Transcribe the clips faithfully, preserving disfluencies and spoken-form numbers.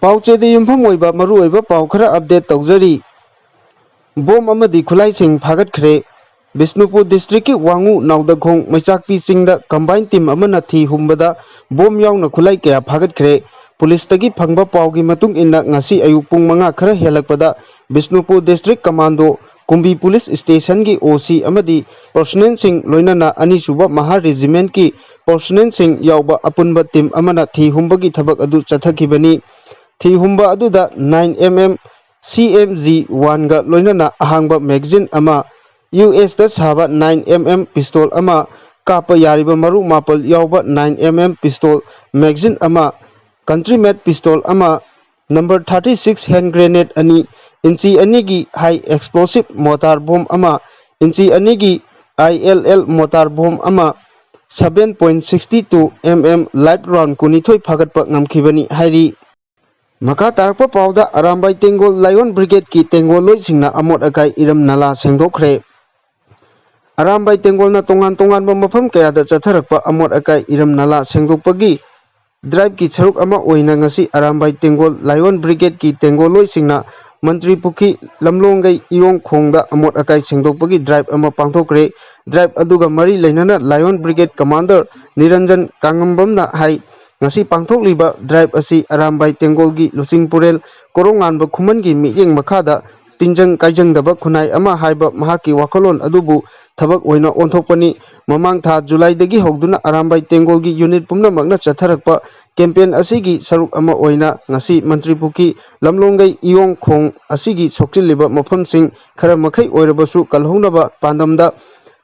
ꯄꯥꯎ ꯆꯦꯗ ꯌꯨꯝꯐꯝ ꯑꯣꯏꯕ ꯃꯔꯨꯑꯣꯏꯕ ꯄꯥꯎ ꯈꯔ ꯑꯞꯗꯦꯠ ꯇꯧꯖꯔꯤ꯫ ꯕꯣꯝ ꯑꯃꯗꯤ ꯈꯨꯠꯂꯥꯏꯁꯤꯡ ꯐꯥꯒꯠꯈ꯭ꯔꯦ꯫ ꯕꯤꯁꯅꯨꯄꯨꯔ ꯗꯤꯁꯇ꯭ꯔꯤꯛꯀꯤ ꯋꯥꯉꯨ ꯅꯥꯎꯗꯈꯣꯡ ꯃꯩꯆꯥꯛꯄꯤ ꯆꯤꯡꯗ ꯀꯝꯕꯥꯏꯟ ꯇꯤꯝ ꯑꯃꯅ ꯊꯤ ꯍꯨꯝꯕꯗ ꯕꯣꯝ ꯌꯥꯎꯅ ꯈꯨꯠꯂꯥꯏ ꯀꯌꯥ ꯐꯥꯒꯠꯈ꯭ꯔꯦ꯫ ꯄꯨꯂꯤꯁꯇꯒꯤ ꯐꯪꯕ ꯄꯥꯎꯒꯤ ꯃꯇꯨꯡ ꯏꯟꯅ, ꯉꯁꯤ ꯑꯌꯨꯛ ꯄꯨꯡ ꯃꯉꯥ ꯈꯔ ꯍꯦꯜꯂꯛꯄꯗ ꯕꯤꯁꯅꯨꯄꯨꯔ ꯗꯤꯁꯇ꯭ꯔꯤꯛ ꯀꯃꯥꯟꯗꯣ ꯀꯨꯝꯕꯤ ꯄꯨꯂꯤꯁ ꯁ꯭ꯇꯦꯁꯟꯒꯤ ꯑꯣ ꯁꯤ ꯑꯃꯗꯤ ꯄꯔꯁꯣꯅꯦꯜꯁꯤꯡ, ꯂꯣꯏꯅꯅ ꯑꯅꯤꯁꯨꯕ ꯃꯍꯥ ꯔꯦꯖꯤꯃꯦꯟꯠꯀꯤ ꯄꯔꯁꯣꯅꯦꯜꯁꯤꯡ ꯌꯥꯎꯕ ꯑꯄꯨꯟꯕ ꯇꯤꯝ ꯑꯃꯅ ꯊꯤ ꯍꯨꯝꯕꯒꯤ ꯊꯕꯛ ꯑꯗꯨ ꯆꯠꯊꯈꯤꯕꯅꯤ꯫ ꯊꯤ ꯍꯨꯝꯕ ꯑꯗꯨꯗ nine M M C M G ꯋꯥꯟꯒ ꯂꯣꯏꯅꯅ ꯑꯍꯥꯡꯕ ꯃꯦꯒꯥꯖꯤꯟ ꯑꯃ, ꯌꯨ ꯑꯦꯁꯇ ꯁꯥꯕ ꯅꯥꯏꯟ ꯑꯦꯝ ꯑꯦꯝ ꯄꯤꯁꯇꯣꯜ ꯑꯃ, ꯀꯥꯞꯄ ꯌꯥꯔꯤꯕ ꯃꯔꯨ ꯃꯥꯄꯜ ꯌꯥꯎꯕ nine M M pistol magazine ꯑꯃ, ꯀꯟꯇ꯭ꯔꯤ ꯃꯦꯗ ꯄꯤꯁꯇꯣꯜ ꯑꯃ, number thirty six hand grenade ꯑꯅꯤ, ꯏꯟꯆꯤ ꯑꯅꯤꯒꯤ ꯍꯥꯏ ꯑꯦꯛꯁꯄ꯭ꯂꯣꯁꯤꯞ ꯃꯣꯇꯥꯔ ꯕꯣꯝ ꯑꯃ, ꯏꯟꯆꯤ ꯑꯅꯤꯒꯤ ꯑꯥꯏ ꯑꯦꯜ ꯑꯦꯜ ꯃꯣꯇꯥꯔ ꯕꯣꯝ ꯑꯃ, seven point sixty two M M life round ꯀꯨꯟꯅꯤꯊꯣꯏ ꯐꯥꯒꯠꯄ ꯉꯝꯈꯤꯕꯅꯤ ꯍꯥꯏꯔꯤ꯫ ꯃꯈꯥ ꯇꯥꯔꯛꯄ ꯄꯥꯎꯗ, ꯑꯔꯥꯝꯕꯥꯏ ꯇꯦꯡꯒꯣꯜ ꯂꯥꯏꯑꯣꯟ ꯕ꯭ꯔꯤꯒꯦꯗꯀꯤ ꯇꯦꯡꯒꯣꯜ ꯂꯣꯏꯁꯤꯡꯅ ꯑꯃꯣꯠ ꯑꯀꯥꯏ ꯏꯔꯝ ꯅꯂꯥ ꯁꯦꯡꯗꯣꯛꯈ꯭ꯔꯦ꯫ ꯑꯔꯥꯝꯕꯥꯏ ꯇꯦꯡꯒꯣꯜꯅ ꯇꯣꯉꯥꯟ ꯇꯣꯉꯥꯟꯕ ꯃꯐꯝ ꯀꯌꯥꯗ ꯆꯠꯊꯔꯛꯄ ꯑꯃꯣꯠ ꯑꯀꯥꯏ ꯏꯔꯝ ꯅꯂꯥ ꯁꯦꯡꯗꯣꯛꯄꯒꯤ ꯗ꯭ꯔꯥꯏꯚꯀꯤ ꯁꯔꯨꯛ ꯑꯃ ꯑꯣꯏꯅ ꯉꯁꯤ ꯑꯔꯥꯝꯕꯥꯏ ꯇꯦꯡꯒꯣꯜ ꯂꯥꯏꯑꯣꯟ ꯕ꯭ꯔꯤꯒꯦꯗꯀꯤ ꯇꯦꯡꯒꯣꯜꯂꯣꯏꯁꯤꯡꯅ ꯃꯟꯇ꯭ꯔꯤ ꯄꯨꯈ꯭ꯔꯤ ꯂꯝꯂꯣꯡꯒꯩ ꯏꯔꯣꯡ ꯈꯣꯡꯗ ꯑꯃꯣꯠ ꯑꯀꯥꯏ ꯁꯦꯡꯗꯣꯛꯄꯒꯤ ꯗ꯭ꯔꯥꯏꯚ ꯑꯃ ꯄꯥꯡꯊꯣꯛꯈ꯭ꯔꯦ꯫ ꯗ꯭ꯔꯥꯏꯚ ꯑꯗꯨꯒ ꯃꯔꯤ ꯂꯩꯅꯅ ꯂꯥꯏꯑꯣꯟ ꯕ꯭ꯔꯤꯒꯦꯗ ꯀꯃꯥꯟꯗꯔ ꯅꯤꯔꯟꯖꯟ ꯀꯥꯡꯉꯝꯕꯝꯅ ꯍꯥꯏ, ꯉꯁꯤ ꯄꯥꯡꯊꯣꯛꯂꯤꯕ ꯗ꯭ꯔꯥꯏꯚ ꯑꯁꯤ ꯑꯔꯥꯝꯕꯥꯏ ꯇꯦꯡꯒꯣꯜꯒꯤ ꯂꯨꯆꯤꯡꯄꯨꯔꯦꯜ ꯀꯣꯔꯧꯉꯥꯟꯕ ꯈꯨꯃꯟꯒꯤ ꯃꯤꯠꯌꯦꯡ ꯃꯈꯥꯗ ꯇꯤꯟꯖꯪ ꯀꯥꯏꯖꯪꯗꯕ ꯈꯨꯟꯅꯥꯏ ꯑꯃ ꯍꯥꯏꯕ ꯃꯍꯥꯛꯀꯤ ꯋꯥꯈꯜꯂꯣꯟ ꯑꯗꯨꯕꯨ ꯊꯕꯛ ꯑꯣꯏꯅ ꯑꯣꯟꯊꯣꯛꯄꯅꯤ꯫ ꯃꯃꯥꯡ ꯊꯥ ꯖꯨꯂꯥꯏꯗꯒꯤ ꯍꯧꯗꯨꯅ ꯑꯔꯥꯝꯕꯥꯏ ꯇꯦꯡꯒꯣꯜꯒꯤ ꯌꯨꯅꯤꯠ ꯄꯨꯝꯅꯃꯛꯅ ꯆꯠꯊꯔꯛꯄ ꯀꯦꯝꯄꯦꯟ ꯑꯁꯤꯒꯤ ꯁꯔꯨꯛ ꯑꯃ ꯑꯣꯏꯅ ꯉꯁꯤ ꯃꯟꯇ꯭ꯔꯤ ꯄꯨꯈ꯭ꯔꯤ ꯂꯝꯂꯣꯡꯒꯩ ꯏꯌꯣꯡ ꯈꯣꯡ ꯑꯁꯤꯒꯤ ꯁꯣꯛꯆꯤꯜꯂꯤꯕ ꯃꯐꯝꯁꯤꯡ ꯈꯔ ꯃꯈꯩ ꯑꯣꯏꯔꯕꯁꯨ ꯀꯜꯍꯧꯅꯕ ꯄꯥꯟꯗꯝꯗ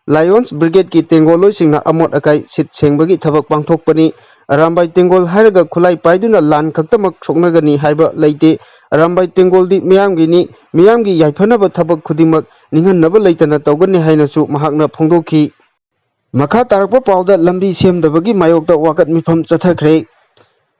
ꯂꯥꯏꯑꯣꯟꯁ ꯕ꯭ꯔꯤꯒꯦꯗꯀꯤ ꯇꯦꯡꯒꯣꯜꯂꯣꯏꯁꯤꯡꯅ ꯑꯃꯣꯠ ꯑꯀꯥꯏ ꯁꯤꯠ ꯁꯦꯡꯕꯒꯤ ꯊꯕꯛ ꯄꯥꯡꯊꯣꯛꯄꯅꯤ꯫ ꯑꯔꯥꯝꯕꯥꯏ ꯇꯦꯡꯒꯣꯜ ꯍꯥꯏꯔꯒ ꯈꯨꯠꯂꯥꯏ ꯄꯥꯏꯗꯨꯅ ꯂꯥꯟ ꯈꯛꯇꯃꯛ ꯁꯣꯛꯅꯒꯅꯤ ꯍꯥꯏꯕ ꯂꯩꯇꯦ꯫ ꯑꯔꯥꯝꯕꯥꯏ ꯇꯦꯡꯒꯣꯜꯗꯤ ꯃꯤꯌꯥꯝꯒꯤꯅꯤ, ꯃꯤꯌꯥꯝꯒꯤ ꯌꯥꯏꯐꯅꯕ ꯊꯕꯛ ꯈꯨꯗꯤꯡꯃꯛ ꯅꯤꯡꯍꯟꯅꯕ ꯂꯩꯇꯅ ꯇꯧꯒꯅꯤ ꯍꯥꯏꯅꯁꯨ ꯃꯍꯥꯛꯅ ꯐꯣꯡꯗꯣꯛꯈꯤ꯫ ꯃꯈꯥ ꯇꯥꯔꯛꯄ ꯄꯥꯎꯗ, ꯂꯝꯕꯤ ꯁꯦꯝꯗꯕꯒꯤ ꯃꯥꯌꯣꯛꯇ ꯋꯥꯀꯠ ꯃꯤꯐꯝ ꯆꯠꯊꯈ꯭ꯔꯦ꯫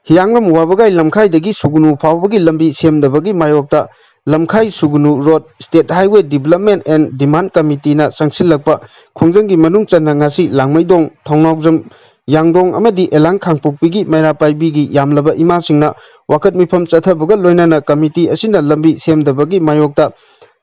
ꯍꯤꯌꯥꯡꯂꯝ ꯋꯥꯕꯒꯥꯏ ꯂꯝꯈꯥꯏꯗꯒꯤ ꯁꯨꯒꯅꯨ ꯐꯥꯎꯕꯒꯤ ꯂꯝꯕꯤ ꯁꯦꯝꯗꯕꯒꯤ ꯃꯥꯌꯣꯛꯇ ꯂꯝꯈꯥꯏ ꯁꯨꯒꯅꯨ road State Highway Development and Demand Committeeꯅ ꯆꯪꯁꯤꯜꯂꯛꯄ ꯈꯣꯡꯖꯪꯒꯤ ꯃꯅꯨꯡ ꯆꯟꯅ ꯉꯁꯤ ꯂꯥꯡꯃꯩꯗꯣꯡ, ꯊꯣꯡꯅꯥꯎꯖꯝ, ꯌꯥꯡꯗꯣꯡ ꯑꯃꯗꯤ ꯑꯦꯂꯥꯡ ꯈꯥꯡꯄꯣꯛꯄꯤꯒꯤ ꯃꯩꯔꯥ ꯄꯥꯏꯕꯤꯒꯤ ꯌꯥꯝꯂꯕ ꯏꯃꯥꯁꯤꯡꯅ ꯋꯥꯀꯠ ꯃꯤꯐꯝ ꯆꯠꯊꯕꯒ ꯂꯣꯏꯅꯅ ꯀꯃꯤꯇꯤ ꯑꯁꯤꯅ ꯂꯝꯕꯤ ꯁꯦꯝꯗꯕꯒꯤ ꯃꯥꯌꯣꯛꯇ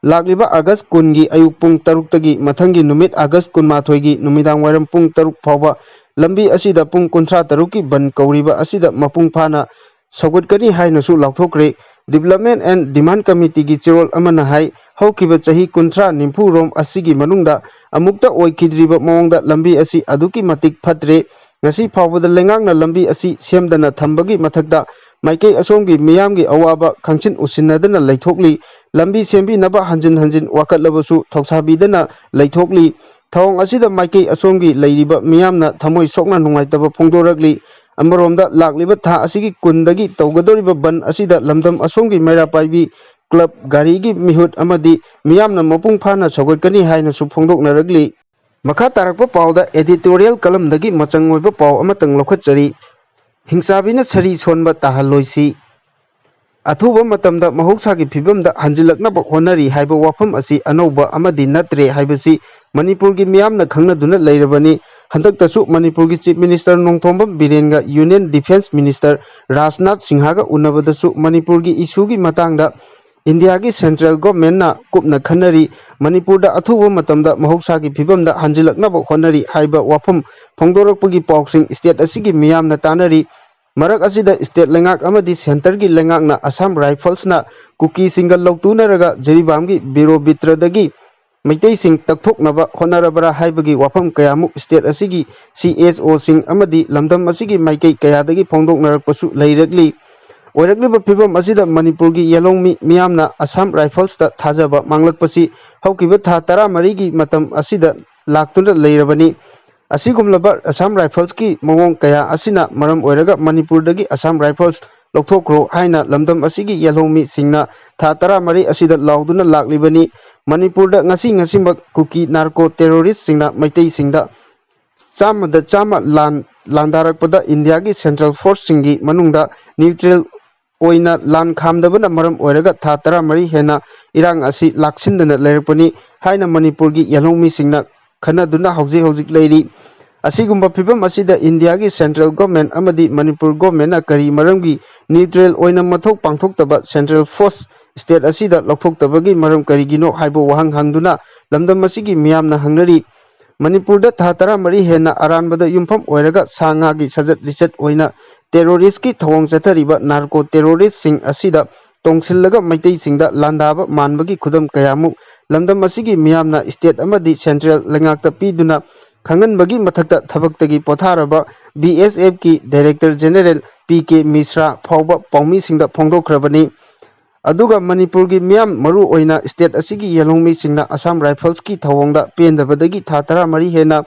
ꯂꯥꯛꯂꯤꯕ ꯑꯥꯒꯁ ꯀꯨꯟꯒꯤ ꯑꯌꯨꯛ ꯄꯨꯡ ꯇꯔꯨꯛꯇꯒꯤ ꯃꯊꯪꯒꯤ ꯅꯨꯃꯤꯠ ꯑꯥꯒꯁ ꯀꯨꯟꯃꯥꯊꯣꯏꯒꯤ ꯅꯨꯃꯤꯗꯥꯡ ꯋꯥꯏꯔꯝ ꯄꯨꯡ ꯇꯔꯨꯛ ꯐꯥꯎꯕ ꯂꯝꯕꯤ ꯑꯁꯤꯗ ꯄꯨꯡ ꯀꯨꯟꯊ꯭ꯔꯥ ꯇꯔꯨꯛꯀꯤ ꯕꯟ ꯀꯧꯔꯤꯕ ꯑꯁꯤꯗ ꯃꯄꯨꯡ ꯐꯥꯅ ꯁꯧꯒꯠꯀꯅꯤ ꯍꯥꯏꯅꯁꯨ ꯂꯥꯎꯊꯣꯛꯈ꯭ꯔꯦ꯫ Development and Demand Committeeꯒꯤ ꯆꯦꯔꯣꯜ ꯑꯃꯅ ꯍꯥꯏ, ꯍꯧꯈꯤꯕ ꯆꯍꯤ ꯀꯨꯟꯊ꯭ꯔꯥ ꯅꯤꯐꯨ ꯔꯣꯝ ꯑꯁꯤꯒꯤ ꯃꯅꯨꯡꯗ ꯑꯃꯨꯛꯇ ꯑꯣꯏꯈꯤꯗ꯭ꯔꯤꯕ ꯃꯑꯣꯡꯗ ꯂꯝꯕꯤ ꯑꯁꯤ ꯑꯗꯨꯛꯀꯤ ꯃꯇꯤꯛ ꯐꯠꯇ꯭ꯔꯦ꯫ ꯉꯁꯤ ꯐꯥꯎꯕꯗ ꯂꯩꯉꯥꯛꯅ ꯂꯝꯕꯤ ꯑꯁꯤ ꯁꯦꯝꯗꯅ ꯊꯝꯕꯒꯤ ꯃꯊꯛꯇ ꯃꯥꯏꯀꯩ ꯑꯁꯣꯝꯒꯤ ꯃꯤꯌꯥꯝꯒꯤ ꯑꯋꯥꯕ ꯈꯪꯆꯤꯟ ꯎꯁꯤꯟꯅꯗꯅ ꯂꯩꯊꯣꯛꯂꯤ꯫ ꯂꯝꯕꯤ ꯁꯦꯝꯕꯤꯅꯕ ꯍꯟꯖꯤꯟ ꯍꯟꯖꯤꯟ ꯋꯥꯀꯠꯂꯕꯁꯨ ꯊꯧꯁꯥꯕꯤꯗꯅ ꯂꯩꯊꯣꯛꯂꯤ꯫ ꯊꯧꯑꯣꯡ ꯑꯁꯤꯗ ꯃꯥꯏꯀꯩ ꯑꯁꯣꯝꯒꯤ ꯂꯩꯔꯤꯕ ꯃꯤꯌꯥꯝꯅ ꯊꯃꯣꯏ ꯁꯣꯛꯅ ꯅꯨꯡꯉꯥꯏꯇꯕ ꯐꯣꯡꯗꯣꯔꯛꯂꯤ꯫ ꯑꯃꯔꯣꯝꯗ ꯂꯥꯛꯂꯤꯕ ꯊꯥ ꯑꯁꯤꯒꯤ ꯀꯨꯟꯗꯒꯤ ꯇꯧꯒꯗꯧꯔꯤꯕ ꯕꯟ ꯑꯁꯤꯗ ꯂꯝꯗꯝ ꯑꯁꯣꯝꯒꯤ ꯃꯩꯔꯥ ꯄꯥꯏꯕꯤ ꯀ꯭ꯂꯕ, ꯒꯥꯔꯤꯒꯤ ꯃꯤꯍꯨꯠ ꯑꯃꯗꯤ ꯃꯤꯌꯥꯝꯅ ꯃꯄꯨꯡ ꯐꯥꯅ ꯁꯧꯒꯠꯀꯅꯤ ꯍꯥꯏꯅꯁꯨ ꯐꯣꯡꯗꯣꯛꯅꯔꯛꯂꯤ꯫ ꯃꯈꯥ ꯇꯥꯔꯛꯄ ꯄꯥꯎꯗ editorial columnꯗꯒꯤ ꯃꯆꯪ ꯑꯣꯏꯕ ꯄꯥꯎ ꯑꯃꯇꯪ ꯂꯧꯈꯠꯆꯔꯤ꯫ ꯍꯤꯡꯆꯥꯕꯤꯅ ꯁꯔꯤ ꯁꯣꯟꯕ ꯇꯥꯍꯜꯂꯣꯏꯁꯤ꯫ ꯑꯊꯨꯕ ꯃꯇꯝꯗ ꯃꯍꯧꯁꯥꯒꯤ ꯐꯤꯕꯝꯗ ꯍꯟꯖꯤꯜꯂꯛꯅꯕ ꯍꯣꯠꯅꯔꯤ ꯍꯥꯏꯕ ꯋꯥꯐꯝ ꯑꯁꯤ ꯑꯅꯧꯕ ꯑꯃꯗꯤ ꯅꯠꯇ꯭ꯔꯦ ꯍꯥꯏꯕꯁꯤ ꯃꯅꯤꯄꯨꯔꯒꯤ ꯃꯤꯌꯥꯝꯅ ꯈꯪꯅꯗꯨꯅ ꯂꯩꯔꯕꯅꯤ꯫ ꯍꯟꯗꯛꯇꯁꯨ ꯃꯅꯤꯄꯨꯔꯒꯤ Chief Minister Nongthombam ꯕꯤꯔꯦꯟꯒ Union Defence Minister Rajnath ꯁꯤꯡꯍꯒ ꯎꯅꯕꯗꯁꯨ ꯃꯅꯤꯄꯨꯔꯒꯤ issueꯒꯤ ꯃꯇꯥꯡꯗ ꯏꯟꯗꯤꯌꯥꯒꯤ central governmentꯅ ꯀꯨꯞꯅ ꯈꯟꯅꯔꯤ, ꯃꯅꯤꯄꯨꯔꯗ ꯑꯊꯨꯕ ꯃꯇꯝꯗ ꯃꯍꯧꯁꯥꯒꯤ ꯐꯤꯕꯝꯗ ꯍꯟꯖꯤꯜꯂꯛꯅꯕ ꯍꯣꯠꯅꯔꯤ ꯍꯥꯏꯕ ꯋꯥꯐꯝ ꯐꯣꯡꯗꯣꯔꯛꯄꯒꯤ ꯄꯥꯎꯁꯤꯡ state ꯑꯁꯤꯒꯤ ꯃꯤꯌꯥꯝꯅ ꯇꯥꯅꯔꯤ꯫ ꯃꯔꯛ ꯑꯁꯤꯗ state ꯂꯩꯉꯥꯛ ꯑꯃꯗꯤ centreꯒꯤ ꯂꯩꯉꯥꯛꯅ Assam Riflesꯅ ꯀꯨꯀꯤꯁꯤꯡꯒ ꯂꯧꯇꯨꯅꯔꯒ ꯖꯤꯔꯤꯕꯥꯝꯒꯤ ꯕꯤꯔꯣꯕꯤꯇ꯭ꯔꯗꯒꯤ ꯃꯩꯇꯩꯁꯤꯡ ꯇꯛꯊꯣꯛꯅꯕ ꯍꯣꯠꯅꯔꯕ꯭ꯔꯥ ꯍꯥꯏꯕꯒꯤ ꯋꯥꯐꯝ ꯀꯌꯥꯃꯨꯛ state ꯑꯁꯤꯒꯤ CSOꯁꯤꯡ ꯑꯃꯗꯤ ꯂꯝꯗꯝ ꯑꯁꯤꯒꯤ ꯃꯥꯏꯀꯩ ꯀꯌꯥꯗꯒꯤ ꯐꯣꯡꯗꯣꯛꯅꯔꯛꯄꯁꯨ ꯂꯩꯔꯛꯂꯤ꯫ ꯑꯣꯏꯔꯛꯂꯤꯕ ꯐꯤꯕꯝ ꯑꯁꯤꯗ ꯃꯅꯤꯄꯨꯔꯒꯤ ꯌꯦꯜꯍꯧꯃꯤ ꯃꯤꯌꯥꯝꯅ Assam Riflesꯇ ꯊꯥꯖꯕ ꯃꯥꯡꯂꯛꯄꯁꯤ ꯍꯧꯈꯤꯕ ꯊꯥ ꯇꯔꯥꯃꯔꯤꯒꯤ ꯃꯇꯝ ꯑꯁꯤꯗ ꯂꯥꯛꯇꯨꯅ ꯂꯩꯔꯕꯅꯤ꯫ ꯑꯁꯤꯒꯨꯝꯂꯕ Assam Riflesꯀꯤ ꯃꯑꯣꯡ ꯀꯌꯥ ꯑꯁꯤꯅ ꯃꯔꯝ ꯑꯣꯏꯔꯒ ꯃꯅꯤꯄꯨꯔꯗꯒꯤ Assam Rifles ꯂꯧꯊꯣꯛꯈ꯭ꯔꯣ ꯍꯥꯏꯅ ꯂꯝꯗꯝ ꯑꯁꯤꯒꯤ ꯌꯦꯜꯍꯧꯃꯤꯁꯤꯡꯅ ꯊꯥ ꯇꯔꯥꯃꯔꯤ ꯑꯁꯤꯗ ꯂꯥꯎꯗꯨꯅ ꯂꯥꯛꯂꯤꯕꯅꯤ꯫ ꯃꯅꯤꯄꯨꯔꯗ ꯉꯁꯤ ꯉꯁꯤꯃꯛ ꯀꯨꯀꯤ narco terroristꯁꯤꯡꯅ ꯃꯩꯇꯩꯁꯤꯡꯗ ꯆꯥꯝꯃꯗ ꯆꯥꯝꯃ ꯂꯥꯟ ꯂꯥꯟꯗꯥꯔꯛꯄꯗ ꯏꯟꯗꯤꯌꯥꯒꯤ central forceꯁꯤꯡꯒꯤ ꯃꯅꯨꯡꯗ neutral ꯑꯣꯏꯅ ꯂꯥꯟ ꯈꯥꯝꯗꯕꯅ ꯃꯔꯝ ꯑꯣꯏꯔꯒ ꯊꯥ ꯇꯔꯥꯃꯔꯤ ꯍꯦꯟꯅ ꯏꯔꯥꯡ ꯑꯁꯤ ꯂꯥꯛꯁꯤꯟꯗꯅ ꯂꯩꯔꯛꯄꯅꯤ ꯍꯥꯏꯅ ꯃꯅꯤꯄꯨꯔꯒꯤ ꯌꯦꯜꯍꯧꯃꯤꯁꯤꯡꯅ ꯈꯟꯅꯗꯨꯅ ꯍꯧꯖꯤꯛ ꯍꯧꯖꯤꯛ ꯂꯩꯔꯤ꯫ ꯑꯁꯤꯒꯨꯝꯕ ꯐꯤꯕꯝ ꯑꯁꯤꯗ ꯏꯟꯗꯤꯌꯥꯒꯤ central government ꯑꯃꯗꯤ ꯃꯅꯤꯄꯨꯔ governmentꯅ ꯀꯔꯤ ꯃꯔꯝꯒꯤ neutral ꯑꯣꯏꯅ ꯃꯊꯧ ꯄꯥꯡꯊꯣꯛꯇꯕ central force state ꯑꯁꯤꯗ ꯂꯧꯊꯣꯛꯇꯕꯒꯤ ꯃꯔꯝ ꯀꯔꯤꯒꯤꯅꯣ ꯍꯥꯏꯕ ꯋꯥꯍꯪ ꯍꯪꯗꯨꯅ ꯂꯝꯗꯝ ꯑꯁꯤꯒꯤ ꯃꯤꯌꯥꯝꯅ ꯍꯪꯅꯔꯤ꯫ ꯃꯅꯤꯄꯨꯔꯗ ꯊꯥ ꯇꯔꯥꯃꯔꯤ ꯍꯦꯟꯅ ꯑꯔꯥꯟꯕꯗ ꯌꯨꯝꯐꯝ ꯑꯣꯏꯔꯒ ꯁꯥ ꯉꯥꯒꯤ ꯁꯖꯠ ꯂꯤꯆꯠ ꯑꯣꯏꯅ terroristꯀꯤ ꯊꯧꯑꯣꯡ ꯆꯠꯊꯔꯤꯕ narco terroristꯁꯤꯡ ꯑꯁꯤꯗ ꯇꯣꯡꯁꯤꯜꯂꯒ ꯃꯩꯇꯩꯁꯤꯡꯗ ꯂꯥꯟꯗꯥꯕ ꯃꯥꯟꯕꯒꯤ ꯈꯨꯗꯝ ꯀꯌꯥꯃꯨꯛ ꯂꯝꯗꯝ ꯑꯁꯤꯒꯤ ꯃꯤꯌꯥꯝꯅ state ꯑꯃꯗꯤ central ꯂꯩꯉꯥꯛꯇ ꯄꯤꯗꯨꯅ ꯈꯪꯍꯟꯕꯒꯤ ꯃꯊꯛꯇ ꯊꯕꯛꯇꯒꯤ ꯄꯣꯊꯥꯔꯕ BSFꯀꯤ director general ꯄꯤ ꯀꯦ ꯃꯤꯁ꯭ꯔꯥ ꯐꯥꯎꯕ ꯄꯥꯎꯃꯤꯁꯤꯡꯗ ꯐꯣꯡꯗꯣꯛꯈ꯭ꯔꯕꯅꯤ꯫ ꯑꯗꯨꯒ ꯃꯅꯤꯄꯨꯔꯒꯤ ꯃꯤꯌꯥꯝ, ꯃꯔꯨ ꯑꯣꯏꯅ state ꯑꯁꯤꯒꯤ ꯌꯦꯜꯍꯧꯃꯤꯁꯤꯡꯅ Assam Riflesꯀꯤ ꯊꯧꯑꯣꯡꯗ ꯄꯦꯟꯗꯕꯗꯒꯤ ꯊꯥ ꯇꯔꯥꯃꯔꯤ ꯍꯦꯟꯅ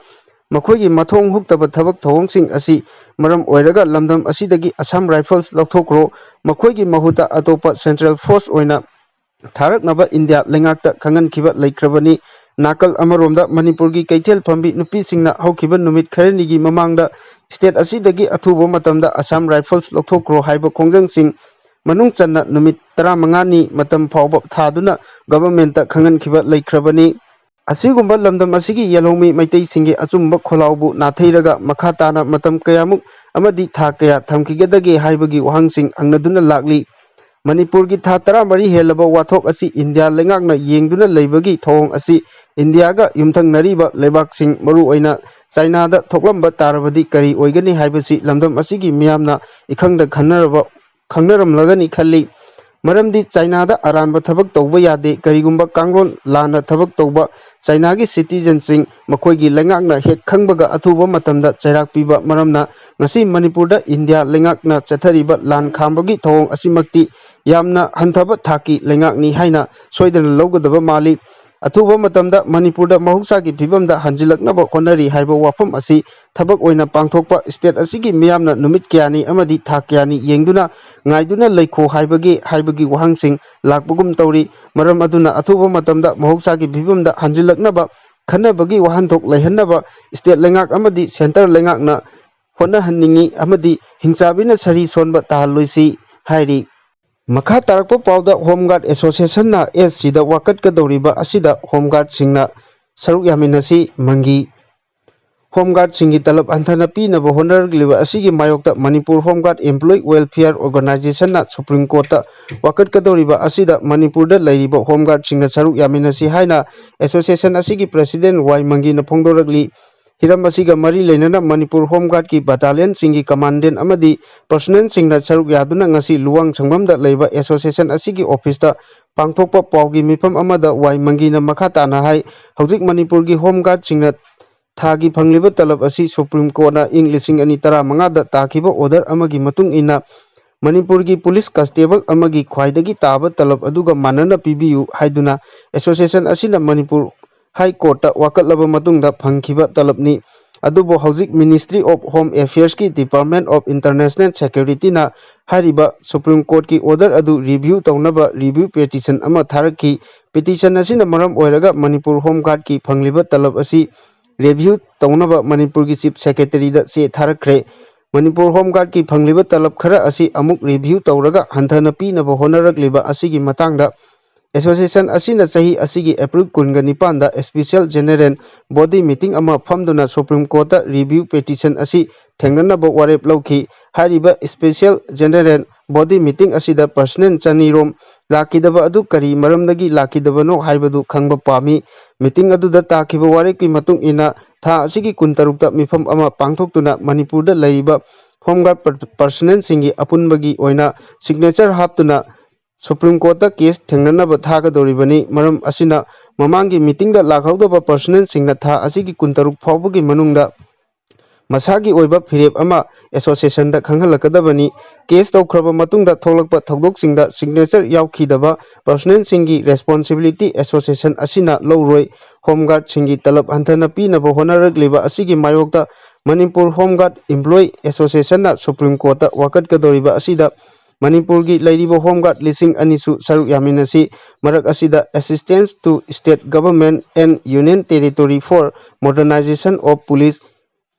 ꯃꯈꯣꯏꯒꯤ ꯃꯊꯣꯡ ꯍꯨꯛꯇꯕ ꯊꯕꯛ ꯊꯧꯑꯣꯡꯁꯤꯡ ꯑꯁꯤ ꯃꯔꯝ ꯑꯣꯏꯔꯒ ꯂꯝꯗꯝ ꯑꯁꯤꯗꯒꯤ Assam Rifles ꯂꯧꯊꯣꯛꯈ꯭ꯔꯣ, ꯃꯈꯣꯏꯒꯤ ꯃꯍꯨꯠꯇ ꯑꯇꯣꯞꯄ central force ꯑꯣꯏꯅ ꯊꯥꯔꯛꯅꯕ ꯏꯟꯗꯤꯌꯥ ꯂꯩꯉꯥꯛꯇ ꯈꯪꯍꯟꯈꯤꯕ ꯂꯩꯈ꯭ꯔꯕꯅꯤ꯫ ꯅꯥꯀꯜ ꯑꯃꯔꯣꯝꯗ ꯃꯅꯤꯄꯨꯔꯒꯤ ꯀꯩꯊꯦꯜ ꯐꯝꯕꯤ ꯅꯨꯄꯤꯁꯤꯡꯅ ꯍꯧꯈꯤꯕ ꯅꯨꯃꯤꯠ ꯈꯔꯅꯤꯒꯤ ꯃꯃꯥꯡꯗ state ꯑꯁꯤꯗꯒꯤ ꯑꯊꯨꯕ ꯃꯇꯝꯗ Assam Rifles ꯂꯧꯊꯣꯛꯈ꯭ꯔꯣ ꯍꯥꯏꯕ ꯈꯣꯡꯖꯪꯁꯤꯡ ꯃꯅꯨꯡ ꯆꯟꯅ ꯅꯨꯃꯤꯠ ꯇꯔꯥꯃꯉꯥꯅꯤ ꯃꯇꯝ ꯐꯥꯎꯕ ꯊꯥꯗꯨꯅ governmentꯇ ꯈꯪꯍꯟꯈꯤꯕ ꯂꯩꯈ꯭ꯔꯕꯅꯤ꯫ ꯑꯁꯤꯒꯨꯝꯕ ꯂꯝꯗꯝ ꯑꯁꯤꯒꯤ ꯌꯦꯜꯍꯧꯃꯤ ꯃꯩꯇꯩꯁꯤꯡꯒꯤ ꯑꯆꯨꯝꯕ ꯈꯣꯜꯂꯥꯎꯕꯨ ꯅꯥꯊꯩꯔꯒ ꯃꯈꯥ ꯇꯥꯅ ꯃꯇꯝ ꯀꯌꯥꯃꯨꯛ ꯑꯃꯗꯤ ꯊꯥ ꯀꯌꯥ ꯊꯝꯈꯤꯒꯗꯒꯦ ꯍꯥꯏꯕꯒꯤ ꯋꯥꯍꯪꯁꯤꯡ ꯍꯪꯅꯗꯨꯅ ꯂꯥꯛꯂꯤ꯫ ꯃꯅꯤꯄꯨꯔꯒꯤ ꯊꯥ ꯇꯔꯥꯃꯔꯤ ꯍꯦꯜꯂꯕ ꯋꯥꯊꯣꯛ ꯑꯁꯤ ꯏꯟꯗꯤꯌꯥ ꯂꯩꯉꯥꯛꯅ ꯌꯦꯡꯗꯨꯅ ꯂꯩꯕꯒꯤ ꯊꯧꯑꯣꯡ ꯑꯁꯤ ꯏꯟꯗꯤꯌꯥꯒ ꯌꯨꯝꯊꯪꯅꯔꯤꯕ ꯂꯩꯕꯥꯛꯁꯤꯡ, ꯃꯔꯨꯑꯣꯏꯅ ꯆꯥꯏꯅꯥꯗ ꯊꯣꯛꯂꯝꯕ ꯇꯥꯔꯕꯗꯤ ꯀꯔꯤ ꯑꯣꯏꯒꯅꯤ ꯍꯥꯏꯕꯁꯤ ꯂꯝꯗꯝ ꯑꯁꯤꯒꯤ ꯃꯤꯌꯥꯝꯅ ꯏꯈꯪꯗ ꯈꯟꯅꯔꯕ, ꯈꯪꯅꯔꯝꯂꯒꯅꯤ ꯈꯜꯂꯤ꯫ ꯃꯔꯝꯗꯤ ꯆꯥꯏꯅꯥꯗ ꯑꯔꯥꯟꯕ ꯊꯕꯛ ꯇꯧꯕ ꯌꯥꯗꯦ, ꯀꯔꯤꯒꯨꯝꯕ ꯀꯥꯡꯂꯣꯟ ꯂꯥꯟꯅ ꯊꯕꯛ ꯇꯧꯕ ꯆꯥꯏꯅꯥꯒꯤ citizenꯁꯤꯡ ꯃꯈꯣꯏꯒꯤ ꯂꯩꯉꯥꯛꯅ ꯍꯦꯛ ꯈꯪꯕꯒ ꯑꯊꯨꯕ ꯃꯇꯝꯗ ꯆꯩꯔꯥꯛ ꯄꯤꯕ꯫ ꯃꯔꯝꯅ ꯉꯁꯤ ꯃꯅꯤꯄꯨꯔꯗ ꯏꯟꯗꯤꯌꯥ ꯂꯩꯉꯥꯛꯅ ꯆꯠꯊꯔꯤꯕ ꯂꯥꯟ ꯈꯥꯝꯕꯒꯤ ꯊꯧꯑꯣꯡ ꯑꯁꯤꯃꯛꯇꯤ ꯌꯥꯝꯅ ꯍꯟꯊꯕ ꯊꯥꯛꯀꯤ ꯂꯩꯉꯥꯛꯅꯤ ꯍꯥꯏꯅ ꯁꯣꯏꯗꯅ ꯂꯧꯒꯗꯕ ꯃꯥꯜꯂꯤ꯫ ꯑꯊꯨꯕ ꯃꯇꯝꯗ ꯃꯅꯤꯄꯨꯔꯗ ꯃꯍꯧꯁꯥꯒꯤ ꯐꯤꯕꯝꯗ ꯍꯟꯖꯤꯜꯂꯛꯅꯕ ꯍꯣꯠꯅꯔꯤ ꯍꯥꯏꯕ ꯋꯥꯐꯝ ꯑꯁꯤ ꯊꯕꯛ ꯑꯣꯏꯅ ꯄꯥꯡꯊꯣꯛꯄ state ꯑꯁꯤꯒꯤ ꯃꯤꯌꯥꯝꯅ ꯅꯨꯃꯤꯠ ꯀꯌꯥꯅꯤ ꯑꯃꯗꯤ ꯊꯥ ꯀꯌꯥꯅꯤ ꯌꯦꯡꯗꯨꯅ ꯉꯥꯏꯗꯨꯅ ꯂꯩꯈꯣ ꯍꯥꯏꯕꯒꯦ ꯍꯥꯏꯕꯒꯤ ꯋꯥꯍꯪꯁꯤꯡ ꯂꯥꯛꯄꯒꯨꯝ ꯇꯧꯔꯤ꯫ ꯃꯔꯝ ꯑꯗꯨꯅ ꯑꯊꯨꯕ ꯃꯇꯝꯗ ꯃꯍꯧꯁꯥꯒꯤ ꯐꯤꯕꯝꯗ ꯍꯟꯖꯤꯜꯂꯛꯅꯕ ꯈꯟꯅꯕꯒꯤ ꯋꯥꯍꯟꯊꯣꯛ ꯂꯩꯍꯟꯅꯕ state ꯂꯩꯉꯥꯛ ꯑꯃꯗꯤ centre ꯂꯩꯉꯥꯛꯅ ꯍꯣꯠꯅꯍꯟꯅꯤꯡꯏ ꯑꯃꯗꯤ ꯍꯤꯡꯆꯥꯕꯤꯅ ꯁꯔꯤ ꯁꯣꯟꯕ ꯇꯥꯍꯜꯂꯣꯏꯁꯤ ꯍꯥꯏꯔꯤ꯫ ꯃꯈꯥ ꯇꯥꯔꯛꯄ ꯄꯥꯎꯗ Home Guard Associationꯅ ꯑꯦꯁ ꯁꯤꯗ ꯋꯥꯀꯠꯀꯗꯧꯔꯤꯕ ꯑꯁꯤꯗ Home Guardꯁꯤꯡꯅ ꯁꯔꯨꯛ ꯌꯥꯃꯤꯟꯅꯁꯤ꯫ ꯃꯪꯒꯤ꯫ ꯍꯣꯝ ꯒꯥꯔꯗꯁꯤꯡꯒꯤ ꯇꯂꯕ ꯍꯟꯊꯅ ꯄꯤꯅꯕ ꯍꯣꯠꯅꯔꯛꯂꯤꯕ ꯑꯁꯤꯒꯤ ꯃꯥꯌꯣꯛꯇ Manipur home guard employee welfare ꯑꯣꯔꯒꯅꯥꯏꯖꯦꯁꯟꯅ ꯁꯨꯄ꯭ꯔꯤꯝ ꯀꯣꯔꯠꯇ ꯋꯥꯀꯠꯀꯗꯧꯔꯤꯕ ꯑꯁꯤꯗ ꯃꯅꯤꯄꯨꯔꯗ ꯂꯩꯔꯤꯕ ꯍꯣꯝ ꯒꯥꯔꯗꯁꯤꯡꯅ ꯁꯔꯨꯛ ꯌꯥꯃꯤꯟꯅꯁꯤ ꯍꯥꯏꯅ ꯑꯦꯁꯣꯁꯤꯌꯦꯁꯟ ꯑꯁꯤꯒꯤ ꯄ꯭ꯔꯦꯁꯤꯗꯦꯟ ꯋꯥꯏ ꯃꯪꯒꯤꯅ ꯐꯣꯡꯗꯣꯔꯛꯂꯤ꯫ ꯍꯤꯔꯝ ꯑꯁꯤꯒ ꯃꯔꯤ ꯂꯩꯅꯅ ꯃꯅꯤꯄꯨꯔ ꯍꯣꯝ ꯒꯥꯔꯗꯀꯤ ꯕꯠꯇꯥꯂꯤꯌꯟꯁꯤꯡꯒꯤ ꯀꯃꯥꯟꯗꯦꯟ ꯑꯃꯗꯤ ꯄꯔꯁꯣꯅꯦꯜꯁꯤꯡꯅ ꯁꯔꯨꯛ ꯌꯥꯗꯨꯅ ꯉꯁꯤ ꯂꯨꯋꯥꯡ ꯁꯪꯕꯝꯗ ꯂꯩꯕ ꯑꯦꯁꯣꯁꯤꯌꯦꯁꯟ ꯑꯁꯤꯒꯤ ꯑꯣꯐꯤꯁꯇ ꯄꯥꯡꯊꯣꯛꯄ ꯄꯥꯎꯒꯤ ꯃꯤꯐꯝ ꯑꯃꯗ ꯋꯥꯏ ꯃꯪꯒꯤꯅ ꯃꯈꯥ ꯇꯥꯅ ꯍꯥꯏ, ꯍꯧꯖꯤꯛ ꯃꯅꯤꯄꯨꯔꯒꯤ ꯍꯣꯝ ꯒꯥꯔꯗꯁꯤꯡꯅ ꯊꯥꯒꯤ ꯐꯪꯂꯤꯕ ꯇꯂꯕ ꯑꯁꯤ ꯁꯨꯄ꯭ꯔꯤꯝ ꯀꯣꯔꯠꯅ ꯏꯪ ꯂꯤꯁꯤꯡ ꯑꯅꯤ ꯇꯔꯥꯃꯉꯥꯗ ꯇꯥꯈꯤꯕ ꯑꯣꯔꯗꯔ ꯑꯃꯒꯤ ꯃꯇꯨꯡ ꯏꯟꯅ ꯃꯅꯤꯄꯨꯔꯒꯤ ꯄꯨꯂꯤꯁ ꯀꯟꯁꯇꯦꯕꯜ ꯑꯃꯒꯤ ꯈ꯭ꯋꯥꯏꯗꯒꯤ ꯇꯥꯕ ꯇꯂꯕ ꯑꯗꯨꯒ ꯃꯥꯟꯅꯅ ꯄꯤꯕꯤꯌꯨ ꯍꯥꯏꯗꯨꯅ ꯑꯦꯁꯣꯁꯤꯌꯦꯁꯟ ꯑꯁꯤꯅ ꯃꯅꯤꯄꯨꯔ ꯍꯥꯏ ꯀꯣꯔꯠꯇ ꯋꯥꯀꯠꯂꯕ ꯃꯇꯨꯡꯗ ꯐꯪꯈꯤꯕ ꯇꯂꯕꯅꯤ꯫ ꯑꯗꯨꯕꯨ ꯍꯧꯖꯤꯛ Ministry of Home Affairs ꯀꯤ Department of International Security ꯅ ꯍꯥꯏꯔꯤꯕ ꯁꯨꯄ꯭ꯔꯤꯝ ꯀꯣꯔꯠꯀꯤ ꯑꯣꯔꯗꯔ ꯑꯗꯨ ꯔꯤꯚ꯭ꯌꯨ ꯇꯧꯅꯕ ꯔꯤꯚ꯭ꯌꯨ ꯄꯦꯇꯤꯁꯟ ꯑꯃ ꯊꯥꯔꯛꯈꯤ꯫ ꯄꯦꯇꯤꯁꯟ ꯑꯁꯤꯅ ꯃꯔꯝ ꯑꯣꯏꯔꯒ ꯃꯅꯤꯄꯨꯔ ꯍꯣꯝ ꯒꯥꯔꯗꯀꯤ ꯐꯪꯂꯤꯕ ꯇꯂꯕ ꯑꯁꯤ ꯔꯤꯚ꯭ꯌꯨ ꯇꯧꯅꯕ ꯃꯅꯤꯄꯨꯔꯒꯤ ꯆꯤꯐ ꯁꯦꯀ꯭ꯔꯦꯇꯔꯤꯗ ꯆꯦ ꯊꯥꯔꯛꯈ꯭ꯔꯦ꯫ ꯃꯅꯤꯄꯨꯔ ꯍꯣꯝ ꯒꯥꯔꯗꯀꯤ ꯐꯪꯂꯤꯕ ꯇꯂꯕ ꯈꯔ ꯑꯁꯤ ꯑꯃꯨꯛ ꯔꯤꯚ꯭ꯌꯨ ꯇꯧꯔꯒ ꯍꯟꯊꯅ ꯄꯤꯅꯕ ꯍꯣꯠꯅꯔꯛꯂꯤꯕ ꯑꯁꯤꯒꯤ ꯃꯇꯥꯡꯗ ꯑꯦꯁꯣꯁꯤꯌꯦꯁꯟ ꯑꯁꯤꯅ ꯆꯍꯤ ꯑꯁꯤꯒꯤ ꯑꯦꯄ꯭ꯔꯤꯜ ꯀꯨꯟꯒ ꯅꯤꯄꯥꯟꯗ ꯁ꯭ꯄꯦꯁꯤꯌꯦꯜ ꯖꯦꯅꯔꯦꯜ ꯕꯣꯗꯤ ꯃꯤꯇꯤꯡ ꯑꯃ ꯐꯝꯗꯨꯅ ꯁꯨꯄ꯭ꯔꯤꯝ ꯀꯣꯔꯠꯇ ꯔꯤꯚ꯭ꯌꯨ ꯄꯦꯇꯤꯁꯟ ꯑꯁꯤ ꯊꯦꯡꯅꯅꯕ ꯋꯥꯔꯦꯞ ꯂꯧꯈꯤ꯫ ꯍꯥꯏꯔꯤꯕ ꯁ꯭ꯄꯦꯁꯤꯌꯦꯜ ꯖꯦꯅꯔꯦꯜ ꯕꯣꯗꯤ ꯃꯤꯇꯤꯡ ꯑꯁꯤꯗ ꯄꯔꯁꯣꯅꯦꯜ ꯆꯅꯤꯔꯣꯝ ꯂꯥꯛꯈꯤꯗꯕ ꯑꯗꯨ ꯀꯔꯤ ꯃꯔꯝꯗꯒꯤ ꯂꯥꯛꯈꯤꯗꯕꯅꯣ ꯍꯥꯏꯕꯗꯨ ꯈꯪꯕ ꯄꯥꯝꯃꯤ꯫ ꯃꯤꯇꯤꯡ ꯑꯗꯨꯗ ꯇꯥꯈꯤꯕ ꯋꯥꯔꯦꯞꯀꯤ ꯃꯇꯨꯡ ꯏꯟꯅ ꯊꯥ ꯑꯁꯤꯒꯤ ꯀꯨꯟꯇꯔꯨꯛꯇ ꯃꯤꯐꯝ ꯑꯃ ꯄꯥꯡꯊꯣꯛꯇꯨꯅ ꯃꯅꯤꯄꯨꯔꯗ ꯂꯩꯔꯤꯕ ꯍꯣꯝ ꯒꯥꯔꯗ ꯄꯔ-, ꯄꯔꯁꯣꯅꯦꯜꯁꯤꯡꯒꯤ ꯑꯄꯨꯟꯕꯒꯤ ꯑꯣꯏꯅ ꯁꯤꯒꯅꯦꯆꯔ ꯍꯥꯞꯇꯨꯅ ꯁꯨꯄ꯭ꯔꯤꯝ ꯀꯣꯔꯠꯇ ꯀꯦꯁ ꯊꯦꯡꯅꯅꯕ ꯊꯥꯒꯗꯧꯔꯤꯕꯅꯤ꯫ ꯃꯔꯝ ꯑꯁꯤꯅ ꯃꯃꯥꯡꯒꯤ ꯃꯤꯇꯤꯡꯗ ꯂꯥꯛꯍꯧꯗꯕ ꯄꯔꯁꯣꯅꯦꯜꯁꯤꯡꯅ ꯊꯥ ꯑꯁꯤꯒꯤ ꯀꯨꯟꯇꯔꯨꯛ ꯐꯥꯎꯕꯒꯤ ꯃꯅꯨꯡꯗ ꯃꯁꯥꯒꯤ ꯑꯣꯏꯕ ꯐꯤꯔꯦꯞ ꯑꯃ ꯑꯦꯁꯣꯁꯤꯌꯦꯁꯟꯗ ꯈꯪꯍꯜꯂꯛꯀꯗꯕꯅꯤ꯫ ꯀꯦꯁ ꯇꯧꯈ꯭ꯔꯕ ꯃꯇꯨꯡꯗ ꯊꯣꯛꯂꯛꯄ ꯊꯧꯗꯣꯛꯁꯤꯡꯗ ꯁꯤꯒꯅꯦꯆꯔ ꯌꯥꯎꯈꯤꯗꯕ ꯄꯔꯁꯣꯅꯦꯜꯁꯤꯡꯒꯤ ꯔꯦꯁꯄꯣꯟꯁꯤꯕꯤꯂꯤꯇꯤ ꯑꯦꯁꯣꯁꯤꯌꯦꯁꯟ ꯑꯁꯤꯅ ꯂꯧꯔꯣꯏ꯫ ꯍꯣꯝ ꯒꯥꯔꯗꯁꯤꯡꯒꯤ ꯇꯂꯕ ꯍꯟꯊꯅ ꯄꯤꯅꯕ ꯍꯣꯠꯅꯔꯛꯂꯤꯕ ꯑꯁꯤꯒꯤ ꯃꯥꯌꯣꯛꯇ ꯃꯅꯤꯄꯨꯔ ꯍꯣꯝ ꯒꯥꯔꯗ ꯏꯝꯄ꯭ꯂꯣꯌꯤ ꯑꯦꯁꯣꯁꯤꯌꯦꯁꯟꯅ ꯁꯨꯄ꯭ꯔꯤꯝ ꯀꯣꯔꯠꯇ ꯋꯥꯀꯠꯀꯗꯧꯔꯤꯕ ꯑꯁꯤꯗ ꯃꯅꯤꯄꯨꯔꯒꯤ ꯂꯩꯔꯤꯕ ꯍꯣꯝ ꯒꯥꯔꯗ ꯂꯤꯁꯤꯡ ꯑꯅꯤꯁꯨ ꯁꯔꯨꯛ ꯌꯥꯃꯤꯟꯅꯁꯤ꯫ ꯃꯔꯛ ꯑꯁꯤꯗ Assistance to State Government and Union Territory for Modernization of Police,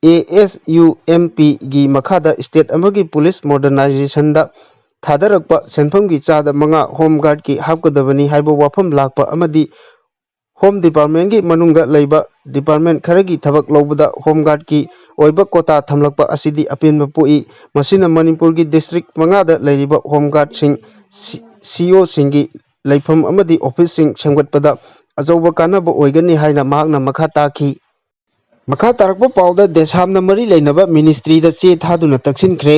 A S U M P ꯒꯤ ꯃꯈꯥꯗ ꯁ꯭ꯇꯦꯠ ꯑꯃꯒꯤ ꯄꯨꯂꯤꯁ ꯃꯣꯗꯔꯅꯥꯏꯖꯦꯁꯟꯗ ꯊꯥꯗꯔꯛꯄ ꯁꯦꯟꯐꯝꯒꯤ ꯆꯥꯗ ꯃꯉꯥ ꯍꯣꯝ ꯒꯥꯔꯗꯀꯤ ꯍꯥꯞꯀꯗꯕꯅꯤ ꯍꯥꯏꯕ ꯋꯥꯐꯝ ꯂꯥꯛꯄ ꯑꯃꯗꯤ ꯍꯣꯝ ꯗꯤꯄꯥꯔꯠꯃꯦꯟꯒꯤ ꯃꯅꯨꯡꯗ ꯂꯩꯕ ꯗꯤꯄꯥꯔꯠꯃꯦꯟ ꯈꯔꯒꯤ ꯊꯕꯛ ꯂꯧꯕꯗ ꯍꯣꯝ ꯒꯥꯔꯗꯀꯤ ꯑꯣꯏꯕ ꯀꯣꯇꯥ ꯊꯝꯂꯛꯄ ꯑꯁꯤꯗꯤ ꯑꯄꯦꯟꯕ ꯄꯣꯛꯏ꯫ ꯃꯁꯤꯅ ꯃꯅꯤꯄꯨꯔꯒꯤ ꯗꯤꯁꯇ꯭ꯔꯤꯛ ꯃꯉꯥꯗ ꯂꯩꯔꯤꯕ ꯍꯣꯝ ꯒꯥꯔꯗꯁꯤꯡ, ꯁꯤ-, ꯁꯤꯏꯑꯣꯁꯤꯡꯒꯤ ꯂꯩꯐꯝ ꯑꯃꯗꯤ ꯑꯣꯐꯤꯁꯁꯤꯡ ꯁꯦꯝꯒꯠꯄꯗ ꯑꯆꯧꯕ ꯀꯥꯟꯅꯕ ꯑꯣꯏꯒꯅꯤ ꯍꯥꯏꯅ ꯃꯍꯥꯛꯅ ꯃꯈꯥ ꯇꯥꯈꯤ꯫ ꯃꯈꯥ ꯇꯥꯔꯛꯄ ꯄꯥꯎꯗ ꯗꯦꯁꯥꯝꯅ ꯃꯔꯤ ꯂꯩꯅꯕ ꯃꯤꯅꯤꯁꯇ꯭ꯔꯤꯗ ꯆꯦ ꯊꯥꯗꯨꯅ ꯇꯛꯁꯤꯟꯈ꯭ꯔꯦ꯫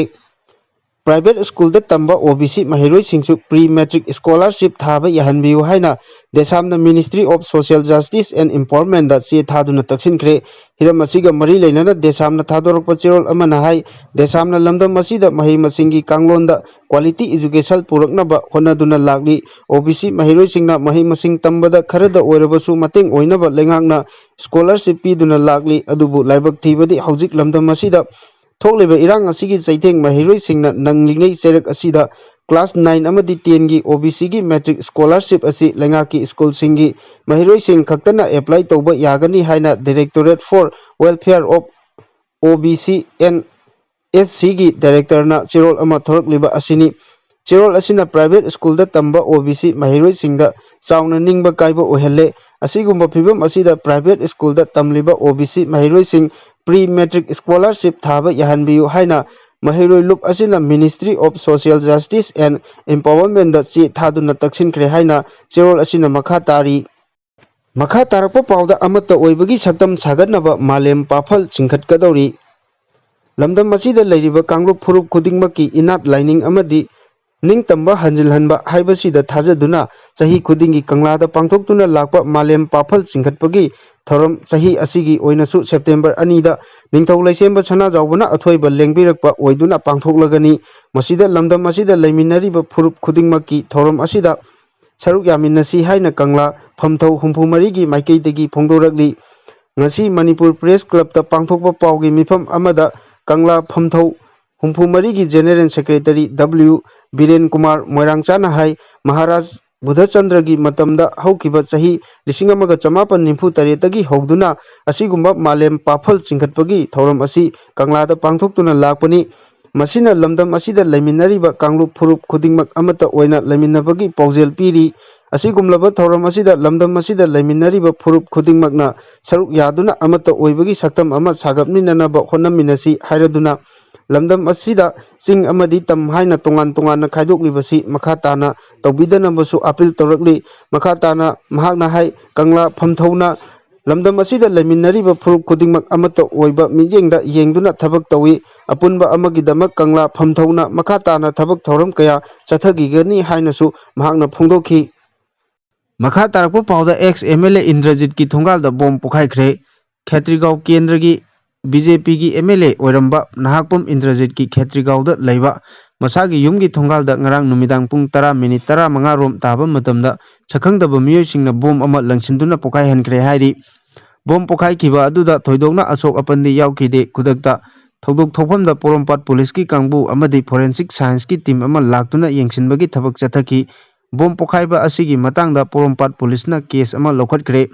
ꯄ꯭ꯔꯥꯏꯚꯦꯠ ꯁ꯭ꯀꯨꯜꯗ ꯇꯝꯕ ꯑꯣ B C ꯃꯍꯩꯔꯣꯏꯁꯤꯡꯁꯨ pre matric scholarship ꯊꯥꯕ ꯌꯥꯍꯟꯕꯤꯌꯨ ꯍꯥꯏꯅ ꯗꯦꯁꯥꯝꯅ ministry of social justice and ꯏꯝꯄꯥꯋꯔꯃꯦꯟꯗ ꯆꯦ ꯊꯥꯗꯨꯅ ꯇꯛꯁꯤꯟꯈ꯭ꯔꯦ꯫ ꯍꯤꯔꯝ ꯑꯁꯤꯒ ꯃꯔꯤ ꯂꯩꯅꯅ ꯗꯦꯁꯥꯝꯅ ꯊꯥꯗꯣꯔꯛꯄ ꯆꯦꯔꯣꯜ ꯑꯃꯅ ꯍꯥꯏ, ꯗꯦꯁꯥꯝꯅ ꯂꯝꯗꯝ ꯑꯁꯤꯗ ꯃꯍꯩ ꯃꯁꯤꯡꯒꯤ ꯀꯥꯡꯂꯣꯟꯗ ꯀ꯭ꯋꯥꯂꯤꯇꯤ ꯏꯖꯨꯀꯦꯁꯟ ꯄꯨꯔꯛꯅꯕ ꯍꯣꯠꯅꯗꯨꯅ ꯂꯥꯛꯂꯤ꯫ ꯑꯣ ꯕꯤ ꯁꯤ ꯃꯍꯩꯔꯣꯏꯁꯤꯡꯅ ꯃꯍꯩ ꯃꯁꯤꯡ ꯇꯝꯕꯗ ꯈꯔꯗ ꯑꯣꯏꯔꯕꯁꯨ ꯃꯇꯦꯡ ꯑꯣꯏꯅꯕ ꯂꯩꯉꯥꯛꯅ ꯁ꯭ꯀꯣꯂꯥꯔꯁꯤꯞ ꯄꯤꯗꯨꯅ ꯂꯥꯛꯂꯤ꯫ ꯑꯗꯨꯕꯨ ꯂꯥꯏꯕꯛ ꯊꯤꯕꯗꯤ ꯍꯧꯖꯤꯛ ꯂꯝꯗꯝ ꯑꯁꯤꯗ ꯊꯣꯛꯂꯤꯕ ꯏꯔꯥꯡ ꯑꯁꯤꯒꯤ ꯆꯩꯊꯦꯡ ꯃꯍꯩꯔꯣꯏꯁꯤꯡꯅ ꯅꯪꯂꯤꯉꯩ ꯆꯩꯔꯛ ꯑꯁꯤꯗ ꯀ꯭ꯂꯥꯁ ꯅꯥꯏꯟ ꯑꯃꯗꯤ ꯇꯦꯟꯒꯤ ꯑꯣ ꯕꯤ ꯁꯤꯒꯤ ꯃꯦꯇ꯭ꯔꯤꯛ ꯁ꯭ꯀꯣꯂꯥꯔꯁꯤꯞ ꯑꯁꯤ ꯂꯩꯉꯥꯛꯀꯤ ꯁ꯭ꯀꯨꯜꯁꯤꯡꯒꯤ ꯃꯍꯩꯔꯣꯏꯁꯤꯡ ꯈꯛꯇꯅ ꯑꯦꯄ꯭ꯂꯥꯏ ꯇꯧꯕ ꯌꯥꯒꯅꯤ ꯍꯥꯏꯅ Directorate for Welfare of ꯑꯣ ꯕꯤ ꯁꯤ ꯑꯦꯟ ꯑꯦꯁ ꯁꯤꯒꯤ ꯗꯥꯏꯔꯦꯛꯇꯔꯅ ꯆꯦꯔꯣꯜ ꯑꯃ ꯊꯣꯔꯛꯂꯤꯕ ꯑꯁꯤꯅꯤ꯫ ꯆꯦꯔꯣꯜ ꯑꯁꯤꯅ ꯄ꯭ꯔꯥꯏꯚꯦꯠ ꯁ꯭ꯀꯨꯜꯗ ꯇꯝꯕ ꯑꯣ ꯕꯤ ꯁꯤ ꯃꯍꯩꯔꯣꯏꯁꯤꯡꯗ ꯆꯥꯎꯅ ꯅꯤꯡꯕ ꯀꯥꯏꯕ ꯑꯣꯏꯍꯜꯂꯦ꯫ ꯑꯁꯤꯒꯨꯝꯕ ꯐꯤꯕꯝ ꯑꯁꯤꯗ ꯄ꯭ꯔꯥꯏꯚꯦꯠ ꯁ꯭ꯀꯨꯜꯗ ꯇꯝꯂꯤꯕ ꯑꯣ B C ꯃꯍꯩꯔꯣꯏꯁꯤꯡ pre matric scholarship ꯊꯥꯕ ꯌꯥꯍꯟꯕꯤꯌꯨ ꯍꯥꯏꯅ ꯃꯍꯩꯔꯣꯏ ꯂꯨꯞ ꯑꯁꯤꯅ Ministry of Social Justice and Empowermentꯗ ꯆꯦ ꯊꯥꯗꯨꯅ ꯇꯛꯁꯤꯟꯈ꯭ꯔꯦ ꯍꯥꯏꯅ ꯆꯦꯔꯣꯜ ꯑꯁꯤꯅ ꯃꯈꯥ ꯇꯥꯔꯤ꯫ ꯃꯈꯥ ꯇꯥꯔꯛꯄ ꯄꯥꯎꯗ ꯑꯃꯠꯇ ꯑꯣꯏꯕꯒꯤ ꯁꯛꯇꯝ ꯁꯥꯒꯠꯅꯕ ꯃꯥꯂꯦꯝ ꯄꯥꯐꯜ ꯆꯤꯡꯈꯠꯀꯗꯧꯔꯤ꯫ ꯂꯝꯗꯝ ꯑꯁꯤꯗ ꯂꯩꯔꯤꯕ ꯀꯥꯡꯂꯨꯞ ꯐꯨꯔꯨꯞ ꯈꯨꯗꯤꯡꯃꯛꯀꯤ ꯏꯅꯥꯠ ꯂꯥꯏꯅꯤꯡ ꯑꯃꯗꯤ ꯅꯤꯡꯇꯝꯕ ꯍꯟꯖꯤꯜꯍꯟꯕ ꯍꯥꯏꯕꯁꯤꯗ ꯊꯥꯖꯗꯨꯅ ꯆꯍꯤ ꯈꯨꯗꯤꯡꯒꯤ ꯀꯪꯂꯥꯗ ꯄꯥꯡꯊꯣꯛꯇꯨꯅ ꯂꯥꯛꯄ ꯃꯥꯂꯦꯝ ꯄꯥꯐꯜ ꯆꯤꯡꯈꯠꯄꯒꯤ ꯊꯧꯔꯝ ꯆꯍꯤ ꯑꯁꯤꯒꯤ ꯑꯣꯏꯅꯁꯨ September ꯑꯅꯤꯗ ꯅꯤꯡꯊꯧ ꯂꯩꯁꯦꯝꯕ ꯁꯅꯥꯖꯥꯎꯕꯅ ꯑꯊꯣꯏꯕ ꯂꯦꯡꯕꯤꯔꯛꯄ ꯑꯣꯏꯗꯨꯅ ꯄꯥꯡꯊꯣꯛꯂꯒꯅꯤ꯫ ꯃꯁꯤꯗ ꯂꯝꯗꯝ ꯑꯁꯤꯗ ꯂꯩꯃꯤꯟꯅꯔꯤꯕ ꯐꯨꯔꯨꯞ ꯈꯨꯗꯤꯡꯃꯛꯀꯤ ꯊꯧꯔꯝ ꯑꯁꯤꯗ ꯁꯔꯨꯛ ꯌꯥꯃꯤꯟꯅꯁꯤ ꯍꯥꯏꯅ ꯀꯪꯂꯥ ꯐꯝꯊꯧ ꯍꯨꯝꯐꯨ ꯃꯔꯤꯒꯤ ꯃꯥꯏꯀꯩꯗꯒꯤ ꯐꯣꯡꯗꯣꯔꯛꯂꯤ꯫ ꯉꯁꯤ ꯃꯅꯤꯄꯨꯔ ꯄ꯭ꯔꯦꯁ ꯀ꯭ꯂꯕꯇ ꯄꯥꯡꯊꯣꯛꯄ ꯄꯥꯎꯒꯤ ꯃꯤꯐꯝ ꯑꯃꯗ ꯀꯪꯂꯥ ꯐꯝꯊꯧ ꯍꯨꯝꯐꯨ ꯃꯔꯤꯒꯤ general secretary W Biren Kumar ꯃꯣꯏꯔꯥꯡꯆꯥꯅ ꯍꯥꯏ, ꯃꯍꯥꯔꯥꯖ ꯕꯨꯙꯆꯟꯗ꯭ꯔꯒꯤ ꯃꯇꯝꯗ ꯍꯧꯈꯤꯕ ꯆꯍꯤ ꯂꯤꯁꯤꯡ ꯑꯃꯒ ꯆꯃꯥꯄꯟ ꯅꯤꯐꯨ ꯇꯔꯦꯠꯇꯒꯤ ꯍꯧꯗꯨꯅ ꯑꯁꯤꯒꯨꯝꯕ ꯃꯥꯂꯦꯝ ꯄꯥꯐꯜ ꯆꯤꯡꯈꯠꯄꯒꯤ ꯊꯧꯔꯝ ꯑꯁꯤ ꯀꯪꯂꯥꯗ ꯄꯥꯡꯊꯣꯛꯇꯨꯅ ꯂꯥꯛꯄꯅꯤ꯫ ꯃꯁꯤꯅ ꯂꯝꯗꯝ ꯑꯁꯤꯗ ꯂꯩꯃꯤꯟꯅꯔꯤꯕ ꯀꯥꯡꯂꯨꯞ ꯐꯨꯔꯨꯞ ꯈꯨꯗꯤꯡꯃꯛ ꯑꯃꯠꯇ ꯑꯣꯏꯅ ꯂꯩꯃꯤꯟꯅꯕꯒꯤ ꯄꯥꯎꯖꯦꯜ ꯄꯤꯔꯤ꯫ ꯑꯁꯤꯒꯨꯝꯂꯕ ꯊꯧꯔꯝ ꯑꯁꯤꯗ ꯂꯝꯗꯝ ꯑꯁꯤꯗ ꯂꯩꯃꯤꯟꯅꯔꯤꯕ ꯐꯨꯔꯨꯞ ꯈꯨꯗꯤꯡꯃꯛꯅ ꯁꯔꯨꯛ ꯌꯥꯗꯨꯅ ꯑꯃꯠꯇ ꯑꯣꯏꯕꯒꯤ ꯁꯛꯇꯝ ꯑꯃ ꯁꯥꯒꯠꯃꯤꯟꯅꯅꯕ ꯍꯣꯠꯅꯃꯤꯟꯅꯁꯤ ꯍꯥꯏꯔꯗꯨꯅ, ꯂꯝꯗꯝ ꯑꯁꯤꯗ ꯆꯤꯡ ꯑꯃꯗꯤ ꯇꯝ ꯍꯥꯏꯅ ꯇꯣꯉꯥꯟ ꯇꯣꯉꯥꯟꯅ ꯈꯥꯏꯗꯣꯛꯂꯤꯕꯁꯤ ꯃꯈꯥ ꯇꯥꯅ ꯇꯧꯕꯤꯗꯅꯕꯁꯨ ꯑꯥꯄꯤꯜ ꯇꯧꯔꯛꯂꯤ꯫ ꯃꯈꯥ ꯇꯥꯅ ꯃꯍꯥꯛꯅ ꯍꯥꯏ, ꯀꯪꯂꯥ ꯐꯝꯊꯧꯅ ꯂꯝꯗꯝ ꯑꯁꯤꯗ ꯂꯩꯃꯤꯟꯅꯔꯤꯕ ꯐꯨꯔꯨꯞ ꯈꯨꯗꯤꯡꯃꯛ ꯑꯃꯠꯇ ꯑꯣꯏꯕ ꯃꯤꯠꯌꯦꯡꯗ ꯌꯦꯡꯗꯨꯅ ꯊꯕꯛ ꯇꯧꯏ꯫ ꯑꯄꯨꯟꯕ ꯑꯃꯒꯤꯗꯃꯛ ꯀꯪꯂꯥ ꯐꯝꯊꯧꯅ ꯃꯈꯥ ꯇꯥꯅ ꯊꯕꯛ ꯊꯧꯔꯝ ꯀꯌꯥ ꯆꯠꯊꯈꯤꯒꯅꯤ ꯍꯥꯏꯅꯁꯨ ꯃꯍꯥꯛꯅ ꯐꯣꯡꯗꯣꯛꯈꯤ꯫ ꯃꯈꯥ ꯇꯥꯔꯛꯄ ꯄꯥꯎꯗ ꯑꯦꯛꯁ ꯑꯦꯝ ꯑꯦꯜ ꯑꯦ ꯏꯟꯗ꯭ꯔꯖꯤꯠꯀꯤ ꯊꯣꯡꯒꯥꯜꯗ ꯕꯣꯝ ꯄꯣꯈꯥꯏꯈ꯭ꯔꯦ꯫ ꯈꯦꯇ꯭ꯔꯤꯒꯥꯎ ꯀꯦꯟꯗ꯭ꯔꯒꯤ ꯕꯤ ꯖꯦ ꯄꯤꯒꯤ ꯑꯦꯝ ꯑꯦꯜ ꯑꯦ ꯑꯣꯏꯔꯝꯕ ꯅꯍꯥꯛꯄꯝ ꯏꯟꯗ꯭ꯔꯖꯤꯠꯀꯤ ꯈꯦꯇ꯭ꯔꯤꯒꯥꯎꯗ ꯂꯩꯕ ꯃꯁꯥꯒꯤ ꯌꯨꯝꯒꯤ ꯊꯣꯡꯒꯥꯜꯗ ꯉꯔꯥꯡ ꯅꯨꯃꯤꯗꯥꯡ ꯄꯨꯡ ꯇꯔꯥ ꯃꯤꯅꯤꯠ ꯇꯔꯥꯃꯉꯥ ꯔꯣꯝ ꯇꯥꯕ ꯃꯇꯝꯗ ꯁꯛꯈꯪꯗꯕ ꯃꯤꯑꯣꯏꯁꯤꯡꯅ ꯕꯣꯝ ꯑꯃ ꯂꯪꯁꯤꯟꯗꯨꯅ ꯄꯣꯈꯥꯏꯍꯟꯈ꯭ꯔꯦ ꯍꯥꯏꯔꯤ꯫ ꯕꯣꯝ ꯄꯣꯈꯥꯏꯈꯤꯕ ꯑꯗꯨꯗ ꯊꯣꯏꯗꯣꯛꯅ ꯑꯁꯣꯛ ꯑꯄꯟꯗꯤ ꯌꯥꯎꯈꯤꯗꯦ꯫ ꯈꯨꯗꯛꯇ ꯊꯧꯗꯣꯛ ꯊꯣꯛꯐꯝꯗ ꯄꯣꯔꯣꯝꯄꯥꯠ ꯄꯨꯂꯤꯁꯀꯤ ꯀꯥꯡꯕꯨ ꯑꯃꯗꯤ ꯐꯣꯔꯦꯟꯁꯤꯛ ꯁꯥꯏꯟꯁꯀꯤ ꯇꯤꯝ ꯑꯃ ꯂꯥꯛꯇꯨꯅ ꯌꯦꯡꯁꯤꯟꯕꯒꯤ ꯊꯕꯛ ꯆꯠꯊꯈꯤ꯫ ꯕꯣꯝ ꯄꯣꯈꯥꯏꯕ ꯑꯁꯤꯒꯤ ꯃꯇꯥꯡꯗ ꯄꯣꯔꯣꯝꯄꯥꯠ ꯄꯨꯂꯤꯁꯅ ꯀꯦꯁ ꯑꯃ ꯂꯧꯈꯠꯈ꯭ꯔꯦ꯫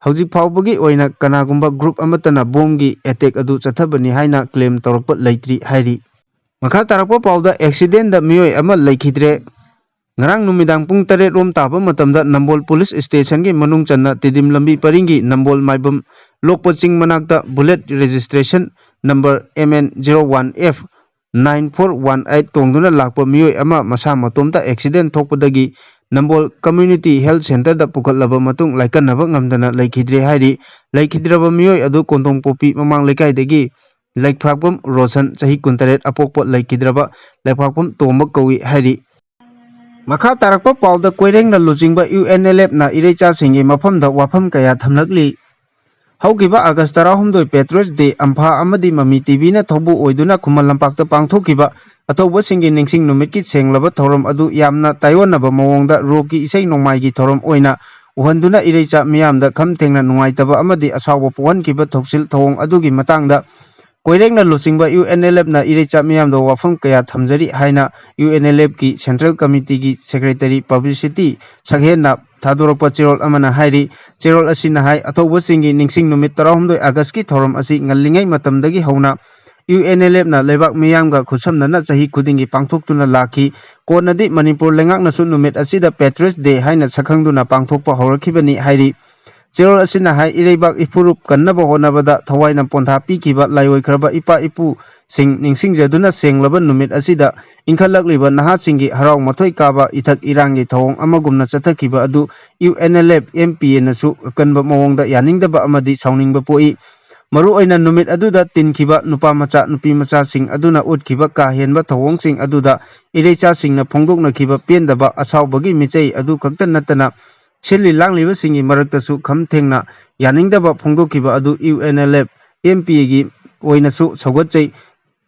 ꯍꯧꯖꯤꯛ ꯐꯥꯎꯕꯒꯤ ꯑꯣꯏꯅ ꯀꯅꯥꯒꯨꯝꯕ ꯒ꯭ꯔꯨꯞ ꯑꯃꯠꯇꯅ ꯕꯣꯝꯒꯤ ꯑꯦꯇꯦꯛ ꯑꯗꯨ ꯆꯠꯊꯕꯅꯤ ꯍꯥꯏꯅ ꯀ꯭ꯂꯦꯝ ꯇꯧꯔꯛꯄ ꯂꯩꯇ꯭ꯔꯤ ꯍꯥꯏꯔꯤ꯫ ꯃꯈꯥ ꯇꯥꯔꯛꯄ ꯄꯥꯎꯗ ꯑꯦꯛꯁꯤꯗꯦꯟꯗ ꯃꯤꯑꯣꯏ ꯑꯃ ꯂꯩꯈꯤꯗ꯭ꯔꯦ꯫ ꯉꯔꯥꯡ ꯅꯨꯃꯤꯗꯥꯡ ꯄꯨꯡ ꯇꯔꯦꯠ ꯔꯣꯝ ꯇꯥꯕ ꯃꯇꯝꯗ ꯅꯝꯕꯣꯜ ꯄꯨꯂꯤꯁ ꯁ꯭ꯇꯦꯁꯟꯒꯤ ꯃꯅꯨꯡ ꯆꯟꯅ ꯇꯤꯗꯤꯝ ꯂꯝꯕꯤ ꯄꯔꯤꯡꯒꯤ ꯅꯝꯕꯣꯜ ꯃꯥꯏꯕꯝ ꯂꯣꯛꯄ ꯆꯤꯡ ꯃꯅꯥꯛꯇ bullet registration number M N zero one F nine four one eight ꯇꯣꯡꯗꯨꯅ ꯂꯥꯛꯄ ꯃꯤꯑꯣꯏ ꯑꯃ ꯃꯁꯥ ꯃꯇꯣꯝꯇ ꯑꯦꯛꯁꯤꯗꯦꯟ ꯊꯣꯛꯄꯗꯒꯤ ꯅꯝꯕꯣꯜ ꯀꯝꯃ꯭ꯌꯨꯅꯤꯇꯤ ꯍꯦꯜꯊ ꯁꯦꯟꯇꯔꯗ ꯄꯨꯈꯠꯂꯕ ꯃꯇꯨꯡ ꯂꯥꯏꯀꯠꯅꯕ ꯉꯝꯗꯅ ꯂꯩꯈꯤꯗ꯭ꯔꯦ ꯍꯥꯏꯔꯤ꯫ ꯂꯩꯈꯤꯗ꯭ꯔꯕ ꯃꯤꯑꯣꯏ ꯑꯗꯨ ꯀꯣꯟꯗꯣꯡꯄꯣꯛꯄꯤ ꯃꯃꯥꯡ ꯂꯩꯀꯥꯏꯗꯒꯤ ꯂꯩꯈ꯭ꯔꯥꯛꯄꯝ ꯔꯣꯁꯟ, ꯆꯍꯤ ꯀꯨꯟꯇꯔꯦꯠ, ꯑꯄꯣꯛꯄ ꯂꯩꯈꯤꯗ꯭ꯔꯕ ꯂꯩꯈ꯭ꯔꯥꯛꯄꯝ ꯇꯣꯝꯕ ꯀꯧꯏ ꯍꯥꯏꯔꯤ꯫ ꯃꯈꯥ ꯇꯥꯔꯛꯄ ꯄꯥꯎꯗ ꯀꯣꯏꯔꯦꯡꯅ ꯂꯨꯆꯤꯡꯕ U N L F ꯅ ꯏꯔꯩꯆꯥꯁꯤꯡꯒꯤ ꯃꯐꯝꯗ ꯋꯥꯐꯝ ꯀꯌꯥ ꯊꯝꯂꯛꯂꯤ꯫ ꯍꯧꯈꯤꯕ ꯑꯥꯒꯁ ꯇꯔꯥꯍꯨꯝꯗꯣꯏ Patriots Day, ꯑꯝꯐꯥ ꯑꯃꯗꯤ ꯃꯃꯤ ꯇꯤꯚꯤꯅ ꯊꯧꯕꯨ ꯑꯣꯏꯗꯨꯅ ꯈꯨꯃꯟ ꯂꯝꯄꯥꯛꯇ ꯄꯥꯡꯊꯣꯛꯈꯤꯕ ꯑꯊꯧꯕꯁꯤꯡꯒꯤ ꯅꯤꯡꯁꯤꯡ ꯅꯨꯃꯤꯠꯀꯤ ꯁꯦꯡꯂꯕ ꯊꯧꯔꯝ ꯑꯗꯨ ꯌꯥꯝꯅ ꯇꯥꯏꯑꯣꯟꯅꯕ ꯃꯑꯣꯡꯗ ꯔꯣꯛꯀꯤ ꯏꯁꯩ ꯅꯣꯡꯃꯥꯏꯒꯤ ꯊꯧꯔꯝ ꯑꯣꯏꯅ ꯎꯍꯟꯗꯨꯅ ꯏꯔꯩꯆꯥ ꯃꯤꯌꯥꯝꯗ ꯈꯝ ꯊꯦꯡꯅ ꯅꯨꯡꯉꯥꯏꯇꯕ ꯑꯃꯗꯤ ꯑꯁꯥꯎꯕ ꯄꯣꯛꯍꯟꯈꯤꯕ ꯊꯧꯁꯤꯜ ꯊꯧꯑꯣꯡ ꯑꯗꯨꯒꯤ ꯃꯇꯥꯡꯗ ꯀꯣꯏꯔꯦꯡꯅ ꯂꯨꯆꯤꯡꯕ U N L F ꯅ ꯏꯔꯩꯆꯥ ꯃꯤꯌꯥꯝꯗ ꯋꯥꯐꯝ ꯀꯌꯥ ꯊꯝꯖꯔꯤ ꯍꯥꯏꯅ U N L F ꯀꯤ Central Committee ꯒꯤ Secretary Publicity ꯁꯛꯍꯦꯟꯅ ꯊꯥꯗꯣꯔꯛꯄ ꯆꯦꯔꯣꯜ ꯑꯃꯅ ꯍꯥꯏꯔꯤ꯫ ꯆꯦꯔꯣꯜ ꯑꯁꯤꯅ ꯍꯥꯏ, ꯑꯊꯧꯕꯁꯤꯡꯒꯤ ꯅꯤꯡꯁꯤꯡ ꯅꯨꯃꯤꯠ ꯇꯔꯥꯍꯨꯝꯗꯣꯏ ꯑꯥꯒꯁꯀꯤ ꯊꯧꯔꯝ ꯑꯁꯤ ꯉꯜꯂꯤꯉꯩ ꯃꯇꯝꯗꯒꯤ ꯍꯧꯅ ꯌꯨ ꯑꯦꯟ ꯑꯦꯜ ꯑꯦꯐꯅ ꯂꯩꯕꯥꯛ ꯃꯤꯌꯥꯝꯒ ꯈꯨꯠꯁꯝꯅꯅ ꯆꯍꯤ ꯈꯨꯗꯤꯡꯒꯤ ꯄꯥꯡꯊꯣꯛꯇꯨꯅ ꯂꯥꯛꯈꯤ꯫ ꯀꯣꯟꯅꯗꯤ ꯃꯅꯤꯄꯨꯔ ꯂꯩꯉꯥꯛꯅꯁꯨ ꯅꯨꯃꯤꯠ ꯑꯁꯤꯗ Patriots Day ꯍꯥꯏꯅ ꯁꯛꯈꯪꯗꯨꯅ ꯄꯥꯡꯊꯣꯛꯄ ꯍꯧꯔꯛꯈꯤꯕꯅꯤ ꯍꯥꯏꯔꯤ꯫ ꯆꯦꯔꯣꯜ ꯑꯁꯤꯅ ꯍꯥꯏ, ꯏꯔꯩꯕꯥꯛ ꯏꯐꯨꯔꯨꯞ ꯀꯟꯅꯕ ꯍꯣꯠꯅꯕꯗ ꯊꯋꯥꯏꯅ ꯄꯣꯟꯊꯥ ꯄꯤꯈꯤꯕ ꯂꯥꯏꯑꯣꯏꯈ꯭ꯔꯕ ꯏꯄꯥ ꯏꯄꯨꯁꯤꯡ ꯅꯤꯡꯁꯤꯡꯖꯗꯨꯅ ꯁꯦꯡꯂꯕ ꯅꯨꯃꯤꯠ ꯑꯁꯤꯗ ꯏꯟꯈꯠꯂꯛꯂꯤꯕ ꯅꯍꯥꯁꯤꯡꯒꯤ ꯍꯔꯥꯎ ꯃꯊꯣꯏ ꯀꯥꯕ ꯏꯊꯛ ꯏꯔꯥꯡꯒꯤ ꯊꯧꯑꯣꯡ ꯑꯃꯒꯨꯝꯅ ꯆꯠꯊꯈꯤꯕ ꯑꯗꯨ U N L F, M ꯄꯤ ꯑꯦꯅꯁꯨ ꯑꯀꯟꯕ ꯃꯑꯣꯡꯗ ꯌꯥꯅꯤꯡꯗꯕ ꯑꯃꯗꯤ ꯁꯥꯎꯅꯤꯡꯕ ꯄꯣꯛꯏ꯫ ꯃꯔꯨꯑꯣꯏꯅ ꯅꯨꯃꯤꯠ ꯑꯗꯨꯗ ꯇꯤꯟꯈꯤꯕ ꯅꯨꯄꯥ ꯃꯆꯥ, ꯅꯨꯄꯤ ꯃꯆꯥꯁꯤꯡ ꯑꯗꯨꯅ ꯎꯠꯈꯤꯕ ꯀꯥ ꯍꯦꯟꯕ ꯊꯧꯑꯣꯡꯁꯤꯡ ꯑꯗꯨꯗ ꯏꯔꯩꯆꯥꯁꯤꯡꯅ ꯐꯣꯡꯗꯣꯛꯅꯈꯤꯕ ꯄꯦꯟꯗꯕ ꯑꯁꯥꯎꯕꯒꯤ ꯃꯤꯆꯩ ꯑꯗꯨ ꯈꯛꯇ ꯅꯠꯇꯅ ꯁꯤꯜꯂꯤ ꯂꯥꯡꯂꯤꯕꯁꯤꯡꯒꯤ ꯃꯔꯛꯇꯁꯨ ꯈꯝ ꯊꯦꯡꯅ ꯌꯥꯅꯤꯡꯗꯕ ꯐꯣꯡꯗꯣꯛꯈꯤꯕ ꯑꯗꯨ U N L F, M P ꯑꯦꯒꯤ ꯑꯣꯏꯅꯁꯨ ꯁꯧꯒꯠꯆꯩ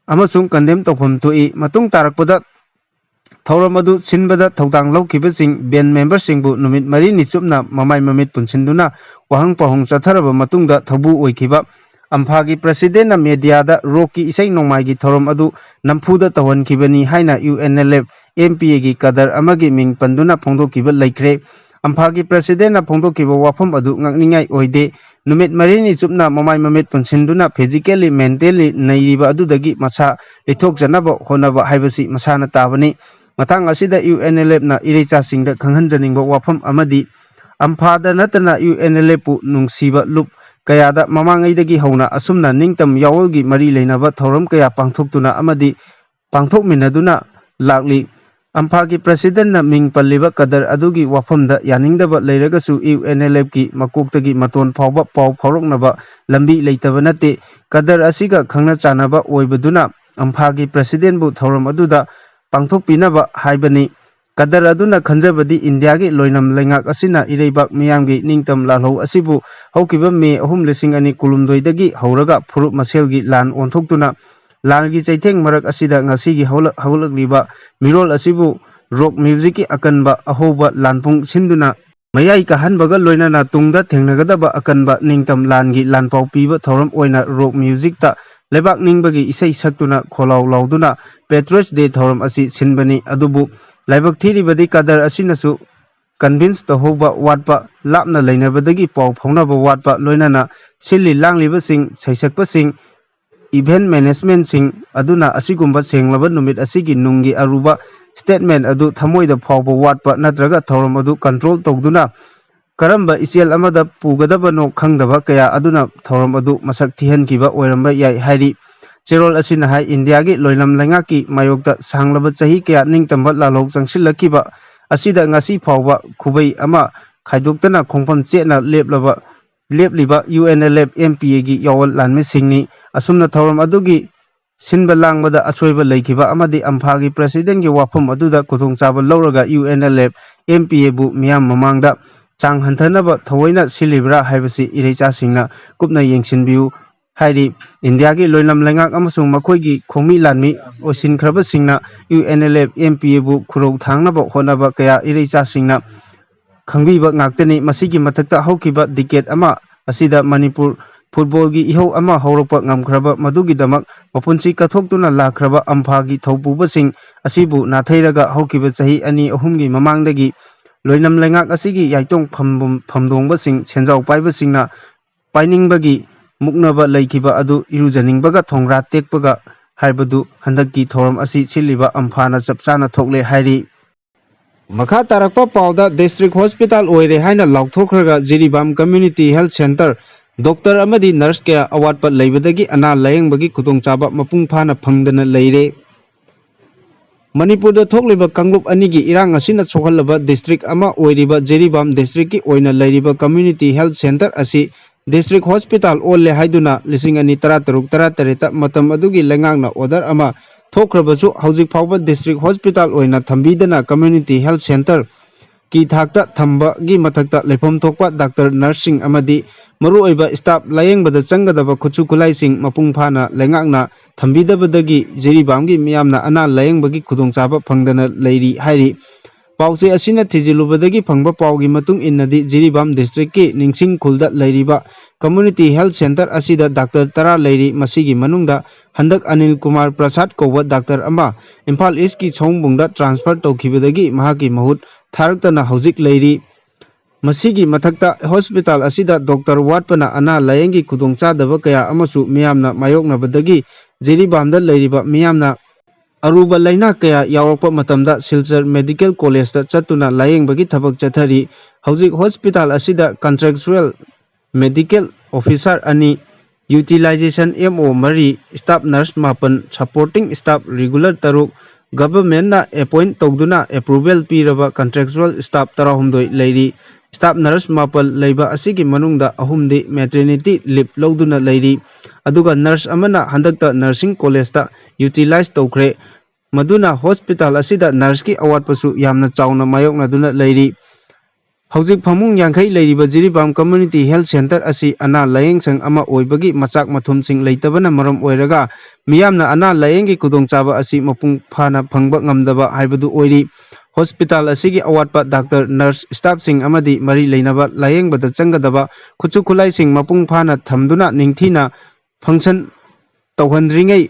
ꯑꯃꯁꯨꯡ ꯀꯟꯗꯦꯝ ꯇꯧꯐꯝ ꯊꯣꯛꯏ꯫ ꯃꯇꯨꯡ ꯇꯥꯔꯛꯄꯗ ꯊꯧꯔꯝ ꯑꯗꯨ ꯁꯤꯟꯕꯗ ꯊꯧꯗꯥꯡ ꯂꯧꯈꯤꯕꯁꯤꯡ ꯕꯦꯟ ꯃꯦꯝꯕꯔꯁꯤꯡꯕꯨ ꯅꯨꯃꯤꯠ ꯃꯔꯤꯅꯤ ꯆꯨꯞꯅ ꯃꯃꯥꯏ ꯃꯃꯤꯠ ꯄꯨꯟꯁꯤꯟꯗꯨꯅ ꯋꯥꯍꯪ ꯄꯥꯎꯍꯪ ꯆꯠꯊꯔꯕ ꯃꯇꯨꯡꯗ ꯊꯧꯕꯨ ꯑꯣꯏꯈꯤꯕ ꯑꯝꯐꯥꯒꯤ ꯄ꯭ꯔꯁꯤꯗꯦꯟꯅ ꯃꯦꯗꯤꯌꯥꯗ ꯔꯣꯛꯀꯤ ꯏꯁꯩ ꯅꯣꯡꯃꯥꯏꯒꯤ ꯊꯧꯔꯝ ꯑꯗꯨ ꯅꯝꯐꯨꯗ ꯇꯧꯍꯟꯈꯤꯕꯅꯤ ꯍꯥꯏꯅ U N L F, M P ꯑꯦꯒꯤ ꯀꯗꯔ ꯑꯃꯒꯤ ꯃꯤꯡ ꯄꯟꯗꯨꯅ ꯐꯣꯡꯗꯣꯛꯈꯤꯕ ꯂꯩꯈ꯭ꯔꯦ꯫ ꯑꯝꯐꯥꯒꯤ ꯄ꯭ꯔꯁꯤꯗꯦꯟꯅ ꯐꯣꯡꯗꯣꯛꯈꯤꯕ ꯋꯥꯐꯝ ꯑꯗꯨ ꯉꯛꯅꯤꯡꯉꯥꯏ ꯑꯣꯏꯗꯦ꯫ ꯅꯨꯃꯤꯠ ꯃꯔꯤꯅꯤ ꯆꯨꯞꯅ ꯃꯃꯥꯏ ꯃꯃꯤꯠ ꯄꯨꯟꯁꯤꯟꯗꯨꯅ physically, mentally ꯅꯩꯔꯤꯕ ꯑꯗꯨꯗꯒꯤ ꯃꯁꯥ ꯂꯤꯊꯣꯛꯆꯅꯕ ꯍꯣꯠꯅꯕ ꯍꯥꯏꯕꯁꯤ ꯃꯁꯥꯅ ꯇꯥꯕꯅꯤ꯫ ꯃꯇꯥꯡ ꯑꯁꯤꯗ ꯌꯨ ꯑꯦꯟ ꯑꯦꯜ ꯑꯦꯐꯅ ꯏꯔꯩꯆꯥꯁꯤꯡꯗ ꯈꯪꯍꯟꯖꯅꯤꯡꯕ ꯋꯥꯐꯝ ꯑꯃꯗꯤ ꯑꯝꯐꯥꯗ ꯅꯠꯇꯅ ꯌꯨ ꯑꯦꯟ ꯑꯦꯜ ꯑꯦꯐꯄꯨ ꯅꯨꯡꯁꯤꯕ ꯂꯨꯞ ꯀꯌꯥꯗ ꯃꯃꯥꯡꯉꯩꯗꯒꯤ ꯍꯧꯅ ꯑꯁꯨꯝꯅ ꯅꯤꯡꯇꯝ ꯌꯥꯑꯣꯜꯒꯤ ꯃꯔꯤ ꯂꯩꯅꯕ ꯊꯧꯔꯝ ꯀꯌꯥ ꯄꯥꯡꯊꯣꯛꯇꯨꯅ ꯑꯃꯗꯤ ꯄꯥꯡꯊꯣꯛꯃꯤꯟꯅꯗꯨꯅ ꯂꯥꯛꯂꯤ꯫ ꯑꯝꯐꯥꯒꯤ ꯄ꯭ꯔꯁꯤꯗꯦꯟꯅ ꯃꯤꯡ ꯄꯜꯂꯤꯕ ꯀꯗꯔ ꯑꯗꯨꯒꯤ ꯋꯥꯐꯝꯗ ꯌꯥꯅꯤꯡꯗꯕ ꯂꯩꯔꯒꯁꯨ ꯌꯨ ꯑꯦꯟ ꯑꯦꯜ ꯑꯦꯐꯀꯤ ꯃꯀꯣꯛꯇꯒꯤ ꯃꯇꯣꯟ ꯐꯥꯎꯕ ꯄꯥꯎ ꯐꯥꯎꯔꯛꯅꯕ ꯂꯝꯕꯤ ꯂꯩꯇꯕ ꯅꯠꯇꯦ꯫ ꯀꯗꯔ ꯑꯁꯤꯒ ꯈꯪꯅ ꯆꯥꯟꯅꯕ ꯑꯣꯏꯕꯗꯨꯅ ꯑꯝꯐꯥꯒꯤ ꯄ꯭ꯔꯁꯤꯗꯦꯟꯕꯨ ꯊꯧꯔꯝ ꯑꯗꯨꯗ ꯄꯥꯡꯊꯣꯛꯄꯤꯅꯕ ꯍꯥꯏꯕꯅꯤ꯫ ꯀꯗꯔ ꯑꯗꯨꯅ ꯈꯟꯖꯕꯗꯤ ꯏꯟꯗꯤꯌꯥꯒꯤ ꯂꯣꯏꯅꯝ ꯂꯩꯉꯥꯛ ꯑꯁꯤꯅ ꯏꯔꯩꯕꯥꯛ ꯃꯤꯌꯥꯝꯒꯤ ꯅꯤꯡꯇꯝ ꯂꯥꯜꯍꯧ ꯑꯁꯤꯕꯨ ꯍꯧꯈꯤꯕ ꯃꯦ ꯑꯍꯨꯝ ꯂꯤꯁꯤꯡ ꯑꯅꯤ ꯀꯨꯟꯍꯨꯝꯗꯣꯏꯗꯒꯤ ꯍꯧꯔꯒ ꯐꯨꯔꯨꯞ ꯃꯁꯦꯜꯒꯤ ꯂꯥꯟ ꯑꯣꯟꯊꯣꯛꯇꯨꯅ ꯂꯥꯟꯒꯤ ꯆꯩꯊꯦꯡ ꯃꯔꯛ ꯑꯁꯤꯗ ꯉꯁꯤꯒꯤ ꯍꯧꯂꯛ-, ꯍꯧꯒꯠꯂꯛꯂꯤꯕ ꯃꯤꯔꯣꯜ ꯑꯁꯤꯕꯨ ꯔꯣꯛ ꯃ꯭ꯌꯨꯖꯤꯛꯀꯤ ꯑꯀꯟꯕ ꯑꯍꯧꯕ ꯂꯥꯟꯄꯨꯡ ꯁꯤꯟꯗꯨꯅ ꯃꯌꯥꯏ ꯀꯥꯍꯟꯕꯒ ꯂꯣꯏꯅꯅ ꯇꯨꯡꯗ ꯊꯦꯡꯅꯒꯗꯕ ꯑꯀꯟꯕ ꯅꯤꯡꯇꯝ ꯂꯥꯟꯒꯤ ꯂꯥꯟꯄꯥꯎ ꯄꯤꯕ ꯊꯧꯔꯝ ꯑꯣꯏꯅ ꯔꯣꯛ ꯃ꯭ꯌꯨꯖꯤꯛꯇ ꯂꯩꯕꯥꯛ ꯅꯤꯡꯕꯒꯤ ꯏꯁꯩ ꯁꯛꯇꯨꯅ ꯈꯣꯜꯂꯥꯎ ꯂꯥꯎꯗꯨꯅ Patriots Day ꯊꯧꯔꯝ ꯑꯁꯤ ꯁꯤꯟꯕꯅꯤ꯫ ꯑꯗꯨꯕꯨ ꯂꯥꯏꯕꯛ ꯊꯤꯔꯤꯕꯗꯤ ꯀꯗꯔ ꯑꯁꯤꯅꯁꯨ convince ꯇꯧꯍꯧꯕ ꯋꯥꯠꯄ, ꯂꯥꯞꯅ ꯂꯩꯅꯕꯗꯒꯤ ꯄꯥꯎ ꯐꯥꯎꯅꯕ ꯋꯥꯠꯄ, ꯂꯣꯏꯅꯅ ꯁꯤꯜꯂꯤ ꯂꯥꯡꯂꯤꯕꯁꯤꯡ, ꯁꯩꯁꯛꯄꯁꯤꯡ, event managementꯁꯤꯡ ꯑꯗꯨꯅ ꯑꯁꯤꯒꯨꯝꯕ ꯁꯦꯡꯂꯕ ꯅꯨꯃꯤꯠ ꯑꯁꯤꯒꯤ ꯅꯨꯡꯒꯤ ꯑꯔꯨꯕ statement ꯑꯗꯨ ꯊꯃꯣꯏꯗ ꯐꯥꯎꯕ ꯋꯥꯠꯄ ꯅꯠꯇ꯭ꯔꯒ ꯊꯧꯔꯝ ꯑꯗꯨ control ꯇꯧꯗꯨꯅ ꯀꯔꯝꯕ ꯏꯆꯦꯜ ꯑꯃꯗ ꯄꯨꯒꯗꯕꯅꯣ ꯈꯪꯗꯕ ꯀꯌꯥ ꯑꯗꯨꯅ ꯊꯧꯔꯝ ꯑꯗꯨ ꯃꯁꯛ ꯊꯤꯍꯟꯈꯤꯕ ꯑꯣꯏꯔꯝꯕ ꯌꯥꯏ ꯍꯥꯏꯔꯤ꯫ ꯆꯦꯔꯣꯜ ꯑꯁꯤꯅ ꯍꯥꯏ, ꯏꯟꯗꯤꯌꯥꯒꯤ ꯂꯣꯏꯂꯝ ꯂꯩꯉꯥꯛꯀꯤ ꯃꯥꯌꯣꯛꯇ ꯁꯥꯡꯂꯕ ꯆꯍꯤ ꯀꯌꯥ ꯅꯤꯡꯇꯝꯕ ꯂꯥꯜꯍꯧ ꯆꯪꯁꯤꯜꯂꯛꯈꯤꯕ ꯑꯁꯤꯗ ꯉꯁꯤ ꯐꯥꯎꯕ ꯈꯨꯕꯩ ꯑꯃ ꯈꯥꯏꯗꯣꯛꯇꯅ ꯈꯣꯡꯐꯝ ꯆꯦꯠꯅ ꯂꯦꯞꯂꯕ, ꯂꯦꯞꯂꯤꯕ UNLF MPAꯒꯤ ꯌꯥꯑꯣꯟ ꯂꯥꯟꯃꯤꯁꯤꯡꯅꯤ꯫ ꯑꯁꯨꯝꯅ ꯊꯧꯔꯝ ꯑꯗꯨꯒꯤ ꯁꯤꯟꯕ ꯂꯥꯡꯕꯗ ꯑꯁꯣꯏꯕ ꯂꯩꯈꯤꯕ ꯑꯃꯗꯤ ꯑꯝꯐꯥꯒꯤ presidentꯀꯤ ꯋꯥꯐꯝ ꯑꯗꯨꯗ ꯈꯨꯗꯣꯡꯆꯥꯕ ꯂꯧꯔꯒ UNLF MPAꯕꯨ ꯃꯤꯌꯥꯝ ꯃꯃꯥꯡꯗ ꯆꯥꯡ ꯍꯟꯊꯅꯕ ꯊꯑꯣꯏꯅ ꯁꯤꯜꯂꯤꯕ꯭ꯔꯥ ꯍꯥꯏꯕꯁꯤ ꯏꯔꯩꯆꯥꯁꯤꯡꯅ ꯀꯨꯞꯅ ꯌꯦꯡꯁꯤꯟꯕꯤꯌꯨ ꯍꯥꯏꯔꯤ꯫ ꯏꯟꯗꯤꯌꯥꯒꯤ ꯂꯣꯏꯂꯝ ꯂꯩꯉꯥꯛ ꯑꯃꯁꯨꯡ ꯃꯈꯣꯏꯒꯤ ꯈꯣꯡꯃꯤ ꯂꯥꯟꯃꯤ ꯑꯣꯏꯁꯤꯟꯈ꯭ꯔꯕꯁꯤꯡꯅ UNLF MPAꯕꯨ ꯈꯨꯔꯧ ꯊꯥꯡꯅꯕ ꯍꯣꯠꯅꯕ ꯀꯌꯥ ꯏꯔꯩꯆꯥꯁꯤꯡꯅ ꯈꯪꯕꯤꯕ ꯉꯥꯛꯇꯅꯤ꯫ ꯃꯁꯤꯒꯤ ꯃꯊꯛꯇ ꯍꯧꯈꯤꯕ decade ꯑꯃ ꯑꯁꯤꯗ ꯃꯅꯤꯄꯨꯔ footballꯒꯤ ꯏꯍꯧ ꯑꯃ ꯍꯧꯔꯛꯄ ꯉꯝꯈ꯭ꯔꯕ ꯃꯗꯨꯒꯤꯗꯃꯛ ꯃꯄꯨꯟꯁꯤ ꯀꯠꯊꯣꯛꯇꯨꯅ ꯂꯥꯛꯈ꯭ꯔꯕ ꯑꯝꯐꯥꯒꯤ ꯊꯧꯄꯨꯕꯁꯤꯡ ꯑꯁꯤꯕꯨ ꯅꯥꯊꯩꯔꯒ ꯍꯧꯈꯤꯕ ꯆꯍꯤ ꯑꯅꯤ ꯑꯍꯨꯝꯒꯤ ꯃꯃꯥꯡꯗꯒꯤ ꯂꯣꯏꯅꯝ ꯂꯩꯉꯥꯛ ꯑꯁꯤꯒꯤ ꯌꯥꯏꯇꯣꯡ ꯐꯝꯕꯝ-, ꯐꯝꯗꯣꯡꯕꯁꯤꯡ ꯁꯦꯟꯖꯥꯎ ꯄꯥꯏꯕꯁꯤꯡꯅ ꯄꯥꯏꯅꯤꯡꯕꯒꯤ ꯃꯨꯛꯅꯕ ꯂꯩꯈꯤꯕ ꯑꯗꯨ ꯏꯔꯨꯖꯅꯤꯡꯕꯒ ꯊꯣꯡꯒ꯭ꯔꯥ ꯇꯦꯛꯄꯒ ꯍꯥꯏꯕꯗꯨ ꯍꯟꯗꯛꯀꯤ ꯊꯧꯔꯝ ꯑꯁꯤ ꯁꯤꯜꯂꯤꯕ ꯑꯝꯐꯥꯅ ꯆꯞ ꯆꯥꯅ ꯊꯣꯛꯂꯦ ꯍꯥꯏꯔꯤ꯫ ꯃꯈꯥ ꯇꯥꯔꯛꯄ ꯄꯥꯎꯗ, district hospital ꯑꯣꯏꯔꯦ ꯍꯥꯏꯅ ꯂꯥꯎꯊꯣꯛꯈ꯭ꯔꯒ Jiribam community health centre doctor ꯑꯃꯗꯤ nurse ꯀꯌꯥ ꯑꯋꯥꯠꯄ ꯂꯩꯕꯗꯒꯤ ꯑꯅꯥ ꯂꯥꯌꯦꯡꯕꯒꯤ ꯈꯨꯗꯣꯡꯆꯥꯕ ꯃꯄꯨꯡ ꯐꯥꯅ ꯐꯪꯗꯅ ꯂꯩꯔꯦ꯫ ꯃꯅꯤꯄꯨꯔꯗ ꯊꯣꯛꯂꯤꯕ ꯀꯥꯡꯂꯨꯞ ꯑꯅꯤꯒꯤ ꯏꯔꯥꯡ ꯑꯁꯤꯅ ꯁꯣꯛꯍꯜꯂꯕ district ꯑꯃ ꯑꯣꯏꯔꯤꯕ ꯖꯤꯔꯤꯕꯥꯝ districtꯀꯤ ꯑꯣꯏꯅ ꯂꯩꯔꯤꯕ community health centre ꯑꯁꯤ district hospital ꯑꯣꯜꯂꯦ ꯍꯥꯏꯗꯨꯅ ꯂꯤꯁꯤꯡ ꯑꯅꯤ ꯇꯔꯥꯇꯔꯨꯛ ꯇꯔꯥꯇꯔꯦꯠꯇ ꯃꯇꯝ ꯑꯗꯨꯒꯤ ꯂꯩꯉꯥꯛꯅ order ꯑꯃ ꯊꯣꯛꯈ꯭ꯔꯕꯁꯨ, ꯍꯧꯖꯤꯛ ꯐꯥꯎꯕ district hospital ꯑꯣꯏꯅ ꯊꯝꯕꯤꯗꯅ community health centreꯀꯤ ꯊꯥꯛꯇ ꯊꯝꯕꯒꯤ ꯃꯊꯛꯇ ꯂꯩꯐꯝ ꯊꯣꯛꯄ doctor, nurseꯁꯤꯡ ꯑꯃꯗꯤ ꯃꯔꯨꯑꯣꯏꯕ staff ꯂꯥꯌꯦꯡꯕꯗ ꯆꯪꯒꯗꯕ ꯈꯨꯠꯁꯨ ꯈꯨꯠꯂꯥꯏꯁꯤꯡ ꯃꯄꯨꯡ ꯐꯥꯅ ꯂꯩꯉꯥꯛꯅ ꯊꯝꯕꯤꯗꯕꯗꯒꯤ ꯖꯤꯔꯤꯕꯥꯝꯒꯤ ꯃꯤꯌꯥꯝꯅ ꯑꯅꯥ ꯂꯥꯌꯦꯡꯕꯒꯤ ꯈꯨꯗꯣꯡꯆꯥꯕ ꯐꯪꯗꯅ ꯂꯩꯔꯤ ꯍꯥꯏꯔꯤ꯫ ꯄꯥꯎꯆꯦ ꯑꯁꯤꯅ ꯊꯤꯖꯤꯜꯂꯨꯕꯗꯒꯤ ꯐꯪꯕ ꯄꯥꯎꯒꯤ ꯃꯇꯨꯡ ꯏꯟꯅꯗꯤ, ꯖꯤꯔꯤꯕꯥꯝ districtꯀꯤ ꯅꯤꯡꯁꯤꯡ ꯈꯨꯜꯗ ꯂꯩꯔꯤꯕ community health centre ꯑꯁꯤꯗ doctor ꯇꯔꯥ ꯂꯩꯔꯤ꯫ ꯃꯁꯤꯒꯤ ꯃꯅꯨꯡꯗ ꯍꯟꯗꯛ ꯑꯅꯤꯜ ꯀꯨꯃꯥꯔ ꯄ꯭ꯔꯁꯥꯗ ꯀꯧꯕ doctor ꯑꯃ ꯏꯝꯐꯥꯜ Eastꯀꯤ ꯁꯑꯣꯝꯕꯨꯡꯗ transfer ꯇꯧꯈꯤꯕꯗꯒꯤ ꯃꯍꯥꯛꯀꯤ ꯃꯍꯨꯠ ꯊꯥꯔꯛꯇꯅ ꯍꯧꯖꯤꯛ ꯂꯩꯔꯤ꯫ ꯃꯁꯤꯒꯤ ꯃꯊꯛꯇ, ꯍꯣꯁꯄꯤꯇꯥꯜ ꯑꯁꯤꯗ ꯗꯣꯛꯇꯔ ꯋꯥꯠꯄꯅ ꯑꯅꯥ ꯂꯥꯌꯦꯡꯒꯤ ꯈꯨꯗꯣꯡꯆꯥꯗꯕ ꯀꯌꯥ ꯑꯃꯁꯨ ꯃꯤꯌꯥꯝꯅ ꯃꯥꯌꯣꯛꯅꯕꯗꯒꯤ ꯖꯤꯔꯤꯕꯥꯝꯗ ꯂꯩꯔꯤꯕ ꯃꯤꯌꯥꯝꯅ ꯑꯔꯨꯕ ꯂꯥꯏꯅꯥ ꯀꯌꯥ ꯌꯥꯎꯔꯛꯄ ꯃꯇꯝꯗ ꯁꯤꯜꯆꯔ ꯃꯦꯗꯤꯀꯦꯜ ꯀꯣꯂꯦꯖꯇ ꯆꯠꯇꯨꯅ ꯂꯥꯌꯦꯡꯕꯒꯤ ꯊꯕꯛ ꯆꯠꯊꯔꯤ꯫ ꯍꯧꯖꯤꯛ ꯍꯣꯁꯄꯤꯇꯥꯜ ꯑꯁꯤꯗ ꯀꯟꯇ꯭ꯔꯦꯛꯆꯨꯑꯦꯜ ꯃꯦꯗꯤꯀꯦꯜ ꯑꯣꯐꯤꯁꯥꯔ ꯑꯅꯤ, ꯌꯨꯇꯤꯂꯥꯏꯖꯦꯁꯟ ꯑꯦꯝ ꯑꯣ ꯃꯔꯤ, ꯁ꯭ꯇꯥꯐ ꯅꯔꯁ ꯃꯥꯄꯟ, ꯁꯄꯣꯔꯇꯤꯡ ꯁ꯭ꯇꯥꯐ ꯔꯤꯒꯨꯂꯔ ꯇꯔꯨꯛ, ꯒꯚꯔꯟꯃꯦꯟꯠꯅ ꯑꯦꯄꯣꯏꯟꯠ ꯇꯧꯗꯨꯅ ꯑꯦꯄ꯭ꯔꯨꯚꯦꯜ ꯄꯤꯔꯕ ꯀꯟꯇ꯭ꯔꯦꯛꯆꯨꯑꯦꯜ ꯁ꯭ꯇꯥꯐ ꯇꯔꯥꯍꯨꯝꯗꯣꯏ ꯂꯩꯔꯤ꯫ ꯁ꯭ꯇꯥꯐ ꯅꯔꯁ ꯃꯥꯄꯜ ꯂꯩꯕ ꯑꯁꯤꯒꯤ ꯃꯅꯨꯡꯗ ꯑꯍꯨꯝꯗꯤ ꯃꯦꯇꯔꯅꯤꯇꯤ ꯂꯤꯞ ꯂꯧꯗꯨꯅ ꯂꯩꯔꯤ꯫ ꯑꯗꯨꯒ ꯅꯔꯁ ꯑꯃꯅ ꯍꯟꯗꯛꯇ ꯅꯔꯁꯤꯡ ꯀꯣꯂꯦꯖꯇ ꯌꯨꯇꯤꯂꯥꯏꯖ ꯇꯧꯈ꯭ꯔꯦ꯫ ꯃꯗꯨꯅ ꯍꯣꯁꯄꯤꯇꯥꯜ ꯑꯁꯤꯗ ꯅꯔꯁꯀꯤ ꯑꯋꯥꯠꯄꯁꯨ ꯌꯥꯝꯅ ꯆꯥꯎꯅ ꯃꯥꯌꯣꯛꯅꯗꯨꯅ ꯂꯩꯔꯤ꯫ ꯍꯧꯖꯤꯛ ꯐꯃꯨꯡ ꯌꯥꯡꯈꯩ ꯂꯩꯔꯤꯕ ꯖꯤꯔꯤꯕꯥꯝ ꯀꯝꯃ꯭ꯌꯨꯅꯤꯇꯤ ꯍꯦꯜꯊ ꯁꯦꯟꯇꯔ ꯑꯁꯤ ꯑꯅꯥ ꯂꯥꯌꯦꯡ ꯁꯪ ꯑꯃ ꯑꯣꯏꯕꯒꯤ ꯃꯆꯥꯛ ꯃꯊꯨꯝꯁꯤꯡ ꯂꯩꯇꯕꯅ ꯃꯔꯝ ꯑꯣꯏꯔꯒ ꯃꯤꯌꯥꯝꯅ ꯑꯅꯥ ꯂꯥꯌꯦꯡꯒꯤ ꯈꯨꯗꯣꯡꯆꯥꯕ ꯑꯁꯤ ꯃꯄꯨꯡ ꯐꯥꯅ ꯐꯪꯕ ꯉꯝꯗꯕ ꯍꯥꯏꯕꯗꯨ ꯑꯣꯏꯔꯤ꯫ ꯍꯣꯁꯄꯤꯇꯥꯜ ꯑꯁꯤꯒꯤ ꯑꯋꯥꯠꯄ ꯗꯥꯛꯇꯔ, ꯅꯔꯁ, ꯁ꯭ꯇꯥꯐꯁꯤꯡ ꯑꯃꯗꯤ ꯃꯔꯤ ꯂꯩꯅꯕ ꯂꯥꯌꯦꯡꯕꯗ ꯆꯪꯒꯗꯕ ꯈꯨꯠꯁꯨ ꯈꯨꯠꯂꯥꯏꯁꯤꯡ ꯃꯄꯨꯡ ꯐꯥꯅ ꯊꯝꯗꯨꯅ ꯅꯤꯡꯊꯤꯅ ꯐꯪꯁꯟ ꯇꯧꯍꯟꯗ꯭ꯔꯤꯉꯩ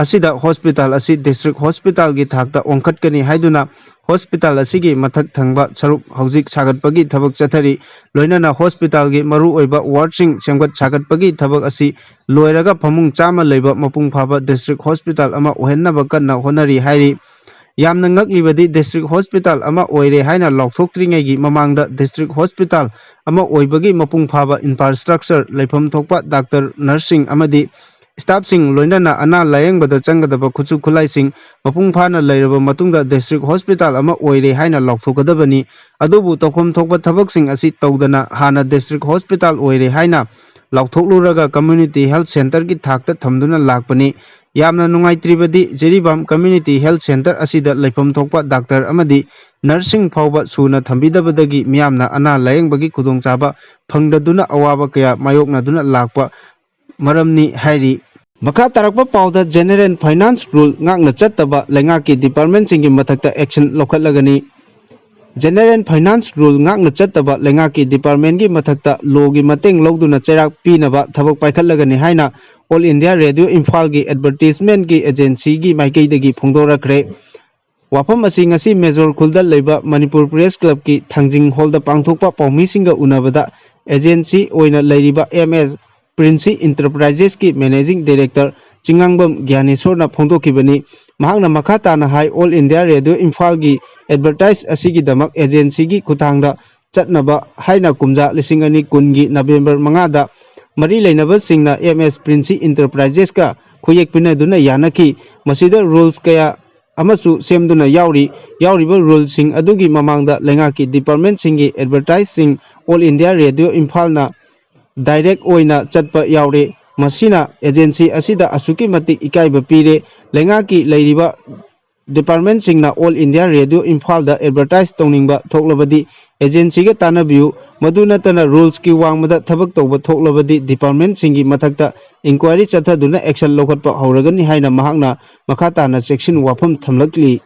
ꯑꯁꯤꯗ ꯍꯣꯁꯄꯤꯇꯥꯜ ꯑꯁꯤ ꯗꯤꯁꯇ꯭ꯔꯤꯛ ꯍꯣꯁꯄꯤꯇꯥꯜꯒꯤ ꯊꯥꯛꯇ ꯑꯣꯟꯈꯠꯀꯅꯤ ꯍꯥꯏꯗꯨꯅ ꯍꯣꯁꯄꯤꯇꯥꯜ ꯑꯁꯤꯒꯤ ꯃꯊꯛ ꯊꯪꯕ ꯁꯔꯨꯛ ꯍꯧꯖꯤꯛ ꯁꯥꯒꯠꯄꯒꯤ ꯊꯕꯛ ꯆꯠꯊꯔꯤ꯫ ꯂꯣꯏꯅꯅ ꯍꯣꯁꯄꯤꯇꯥꯜꯒꯤ ꯃꯔꯨꯑꯣꯏꯕ ꯋꯥꯔꯗꯁꯤꯡ ꯁꯦꯝꯒꯠ ꯁꯥꯒꯠꯄꯒꯤ ꯊꯕꯛ ꯑꯁꯤ ꯂꯣꯏꯔꯒ ꯐꯃꯨꯡ ꯆꯥꯝꯃ ꯂꯩꯕ ꯃꯄꯨꯡ ꯐꯥꯕ ꯗꯤꯁꯇ꯭ꯔꯤꯛ ꯍꯣꯁꯄꯤꯇꯥꯜ ꯑꯃ ꯑꯣꯏꯍꯟꯅꯕ ꯀꯟꯅ ꯍꯣꯠꯅꯔꯤ ꯍꯥꯏꯔꯤ꯫ ꯌꯥꯝꯅ ꯉꯛꯂꯤꯕꯗꯤ ꯗꯤꯁꯇ꯭ꯔꯤꯛ ꯍꯣꯁꯄꯤꯇꯥꯜ ꯑꯃ ꯑꯣꯏꯔꯦ ꯍꯥꯏꯅ ꯂꯥꯎꯊꯣꯛꯇ꯭ꯔꯤꯉꯩꯒꯤ ꯃꯃꯥꯡꯗ ꯗꯤꯁꯇ꯭ꯔꯤꯛ ꯍꯣꯁꯄꯤꯇꯥꯜ ꯑꯃ ꯑꯣꯏꯕꯒꯤ ꯃꯄꯨꯡ ꯐꯥꯕ ꯏꯟꯐ꯭ꯔꯥꯁ꯭ꯇ꯭ꯔꯛꯆꯔ, ꯂꯩꯐꯝ ꯊꯣꯛꯄ ꯗꯥꯛꯇꯔ, ꯅꯔꯁꯁꯤꯡ ꯑꯃꯗꯤ ꯁ꯭ꯇꯥꯐꯁꯤꯡ, ꯂꯣꯏꯅꯅ ꯑꯅꯥ ꯂꯥꯌꯦꯡꯕꯗ ꯆꯪꯒꯗꯕ ꯈꯨꯠꯁꯨ ꯈꯨꯠꯂꯥꯏꯁꯤꯡ ꯃꯄꯨꯡ ꯐꯥꯅ ꯂꯩꯔꯕ ꯃꯇꯨꯡꯗ ꯗꯤꯁꯇ꯭ꯔꯤꯛ ꯍꯣꯁꯄꯤꯇꯥꯜ ꯑꯃ ꯑꯣꯏꯔꯦ ꯍꯥꯏꯅ ꯂꯥꯎꯊꯣꯛꯀꯗꯕꯅꯤ꯫ ꯑꯗꯨꯕꯨ ꯇꯧꯐꯝ ꯊꯣꯛꯄ ꯊꯕꯛꯁꯤꯡ ꯑꯁꯤ ꯇꯧꯗꯅ ꯍꯥꯟꯅ ꯗꯤꯁꯇ꯭ꯔꯤꯛ ꯍꯣꯁꯄꯤꯇꯥꯜ ꯑꯣꯏꯔꯦ ꯍꯥꯏꯅ ꯂꯥꯎꯊꯣꯛꯂꯨꯔꯒ ꯀꯝꯃ꯭ꯌꯨꯅꯤꯇꯤ ꯍꯦꯜꯊ ꯁꯦꯟꯇꯔꯒꯤ ꯊꯥꯛꯇ ꯊꯝꯗꯨꯅ ꯂꯥꯛꯄꯅꯤ꯫ ꯌꯥꯝꯅ ꯅꯨꯡꯉꯥꯏꯇ꯭ꯔꯤꯕꯗꯤ ꯖꯤꯔꯤꯕꯥꯝ ꯀꯝꯃ꯭ꯌꯨꯅꯤꯇꯤ ꯍꯦꯜꯊ ꯁꯦꯟꯇꯔ ꯑꯁꯤꯗ ꯂꯩꯐꯝ ꯊꯣꯛꯄ ꯗꯥꯛꯇꯔ ꯑꯃꯗꯤ ꯅꯔꯁꯁꯤꯡ ꯐꯥꯎꯕ ꯁꯨꯅ ꯊꯝꯕꯤꯗꯕꯗꯒꯤ ꯃꯤꯌꯥꯝꯅ ꯑꯅꯥ ꯂꯥꯌꯦꯡꯕꯒꯤ ꯈꯨꯗꯣꯡꯆꯥꯕ ꯐꯪꯗꯗꯨꯅ ꯑꯋꯥꯕ ꯀꯌꯥ ꯃꯥꯌꯣꯛꯅꯗꯨꯅ ꯂꯥꯛꯄ ꯃꯔꯝꯅꯤ ꯍꯥꯏꯔꯤ꯫ ꯃꯈꯥ ꯇꯥꯔꯛꯄ ꯄꯥꯎꯗ, ꯖꯦꯅꯦꯔꯦꯜ ꯐꯥꯏꯅꯥꯟꯁ ꯔꯨꯜ ꯉꯥꯛꯅ ꯆꯠꯇꯕ ꯂꯩꯉꯥꯛꯀꯤ ꯗꯤꯄꯥꯔꯠꯃꯦꯟꯠꯁꯤꯡꯒꯤ ꯃꯊꯛꯇ ꯑꯦꯛꯁꯟ ꯂꯧꯈꯠꯂꯒꯅꯤ꯫ ꯖꯦꯅꯦꯔꯦꯜ ꯐꯥꯏꯅꯥꯟꯁ ꯔꯨꯜ ꯉꯥꯛꯅ ꯆꯠꯇꯕ ꯂꯩꯉꯥꯛꯀꯤ ꯗꯤꯄꯥꯔꯠꯃꯦꯟꯠꯀꯤ ꯃꯊꯛꯇ ꯂꯣꯒꯤ ꯃꯇꯦꯡ ꯂꯧꯗꯨꯅ ꯆꯩꯔꯥꯛ ꯄꯤꯅꯕ ꯊꯕꯛ ꯄꯥꯏꯈꯠꯂꯒꯅꯤ ꯍꯥꯏꯅ ꯑꯣꯜ ꯏꯟꯗꯤꯌꯥ ꯔꯦꯗꯤꯑꯣ ꯏꯝꯐꯥꯜꯒꯤ ꯑꯦꯗꯚꯔꯇꯤꯖꯃꯦꯟꯠꯀꯤ ꯑꯦꯖꯦꯟꯁꯤꯒꯤ ꯃꯥꯏꯀꯩꯗꯒꯤ ꯐꯣꯡꯗꯣꯔꯛꯈ꯭ꯔꯦ꯫ ꯋꯥꯐꯝ ꯑꯁꯤ ꯉꯁꯤ ꯃꯦꯖꯣꯔ ꯈꯨꯜꯗ ꯂꯩꯕ ꯃꯅꯤꯄꯨꯔ ꯄ꯭ꯔꯦꯁ ꯀ꯭ꯂꯕꯀꯤ ꯊꯥꯡꯖꯤꯡ ꯍꯣꯜꯗ ꯄꯥꯡꯊꯣꯛꯄ ꯄꯥꯎꯃꯤꯁꯤꯡꯒ ꯎꯅꯕꯗ ꯑꯦꯖꯦꯟꯁꯤ ꯑꯣꯏꯅ ꯂꯩꯔꯤꯕ ꯑꯦꯝ ꯑꯦꯁ ꯄ꯭ꯔꯤꯟꯁꯤ ꯏꯟꯇꯔꯄ꯭ꯔꯥꯏꯖꯦꯁꯀꯤ ꯃꯦꯅꯦꯖꯤꯡ ꯗꯥꯏꯔꯦꯛꯇꯔ ꯆꯤꯉꯥꯡꯕꯝ ꯒ꯭ꯌꯥꯅꯦꯁꯣꯔꯅ ꯐꯣꯡꯗꯣꯛꯈꯤꯕꯅꯤ꯫ ꯃꯍꯥꯛꯅ ꯃꯈꯥ ꯇꯥꯅ ꯍꯥꯏ, ꯑꯣꯜ ꯏꯟꯗꯤꯌꯥ ꯔꯦꯗꯤꯑꯣ ꯏꯝꯐꯥꯜꯒꯤ ꯑꯦꯗꯚꯔꯇꯥꯏꯖ ꯑꯁꯤꯒꯤꯗꯃꯛ ꯑꯦꯖꯦꯟꯁꯤꯒꯤ ꯈꯨꯠꯊꯥꯡꯗ ꯆꯠꯅꯕ ꯍꯥꯏꯅ ꯀꯨꯝꯖꯥ ꯂꯤꯁꯤꯡ ꯑꯅꯤ ꯀꯨꯟꯒꯤ ꯅꯕꯦꯝꯕꯔ ꯃꯉꯥꯗ ꯃꯔꯤ ꯂꯩꯅꯕꯁꯤꯡꯅ ꯑꯦꯝ ꯑꯦꯁ ꯄ꯭ꯔꯤꯟꯁꯤ ꯏꯟꯇꯔꯄ꯭ꯔꯥꯏꯖꯦꯁꯀ ꯈꯨꯌꯦꯛ ꯄꯤꯅꯗꯨꯅ ꯌꯥꯅꯈꯤ꯫ ꯃꯁꯤꯗ ꯔꯨꯜꯁ ꯀꯌꯥ ꯑꯃꯁꯨ ꯁꯦꯝꯗꯨꯅ ꯌꯥꯎꯔꯤ꯫ ꯌꯥꯎꯔꯤꯕ ꯔꯨꯜꯁꯤꯡ ꯑꯗꯨꯒꯤ ꯃꯃꯥꯡꯗ ꯂꯩꯉꯥꯛꯀꯤ ꯗꯤꯄꯥꯔꯠꯃꯦꯟꯁꯤꯡꯒꯤ ꯑꯦꯗꯚꯔꯇꯥꯏꯖꯁꯤꯡ ꯑꯣꯜ ꯏꯟꯗꯤꯌꯥ ꯔꯦꯗꯤꯑꯣ ꯏꯝꯐꯥꯜꯅ ꯗꯥꯏꯔꯦꯛ ꯑꯣꯏꯅ ꯆꯠꯄ ꯌꯥꯎꯔꯦ꯫ ꯃꯁꯤꯅ ꯑꯦꯖꯦꯟꯁꯤ ꯑꯁꯤꯗ ꯑꯁꯨꯛꯀꯤ ꯃꯇꯤꯛ ꯏꯀꯥꯏꯕ ꯄꯤꯔꯦ꯫ ꯂꯩꯉꯥꯛꯀꯤ ꯂꯩꯔꯤꯕ ꯗꯤꯄꯥꯔꯠꯃꯦꯟꯁꯤꯡꯅ ꯑꯣꯜ ꯏꯟꯗꯤꯌꯥ ꯔꯦꯗꯤꯑꯣ ꯏꯝꯐꯥꯜꯗ ꯑꯦꯗꯚꯔꯇꯥꯏꯖ ꯇꯧꯅꯤꯡꯕ ꯊꯣꯛꯂꯕꯗꯤ ꯑꯦꯖꯦꯟꯁꯤꯒ ꯇꯥꯟꯅꯕꯤꯌꯨ꯫ ꯃꯗꯨ ꯅꯠꯇꯅ ꯔꯨꯜꯁꯀꯤ ꯋꯥꯡꯃꯗ ꯊꯕꯛ ꯇꯧꯕ ꯊꯣꯛꯂꯕꯗꯤ ꯗꯤꯄꯥꯔꯠꯃꯦꯟꯁꯤꯡꯒꯤ ꯃꯊꯛꯇ ꯏꯟꯀ꯭ꯋꯥꯏꯔꯤ ꯆꯠꯊꯗꯨꯅ ꯑꯦꯛꯁꯟ ꯂꯧꯈꯠꯄ ꯍꯧꯔꯒꯅꯤ ꯍꯥꯏꯅ ꯃꯍꯥꯛꯅ ꯃꯈꯥ ꯇꯥꯅ ꯆꯦꯛꯁꯤꯟ ꯋꯥꯐꯝ ꯊꯝꯂꯛꯂꯤ꯫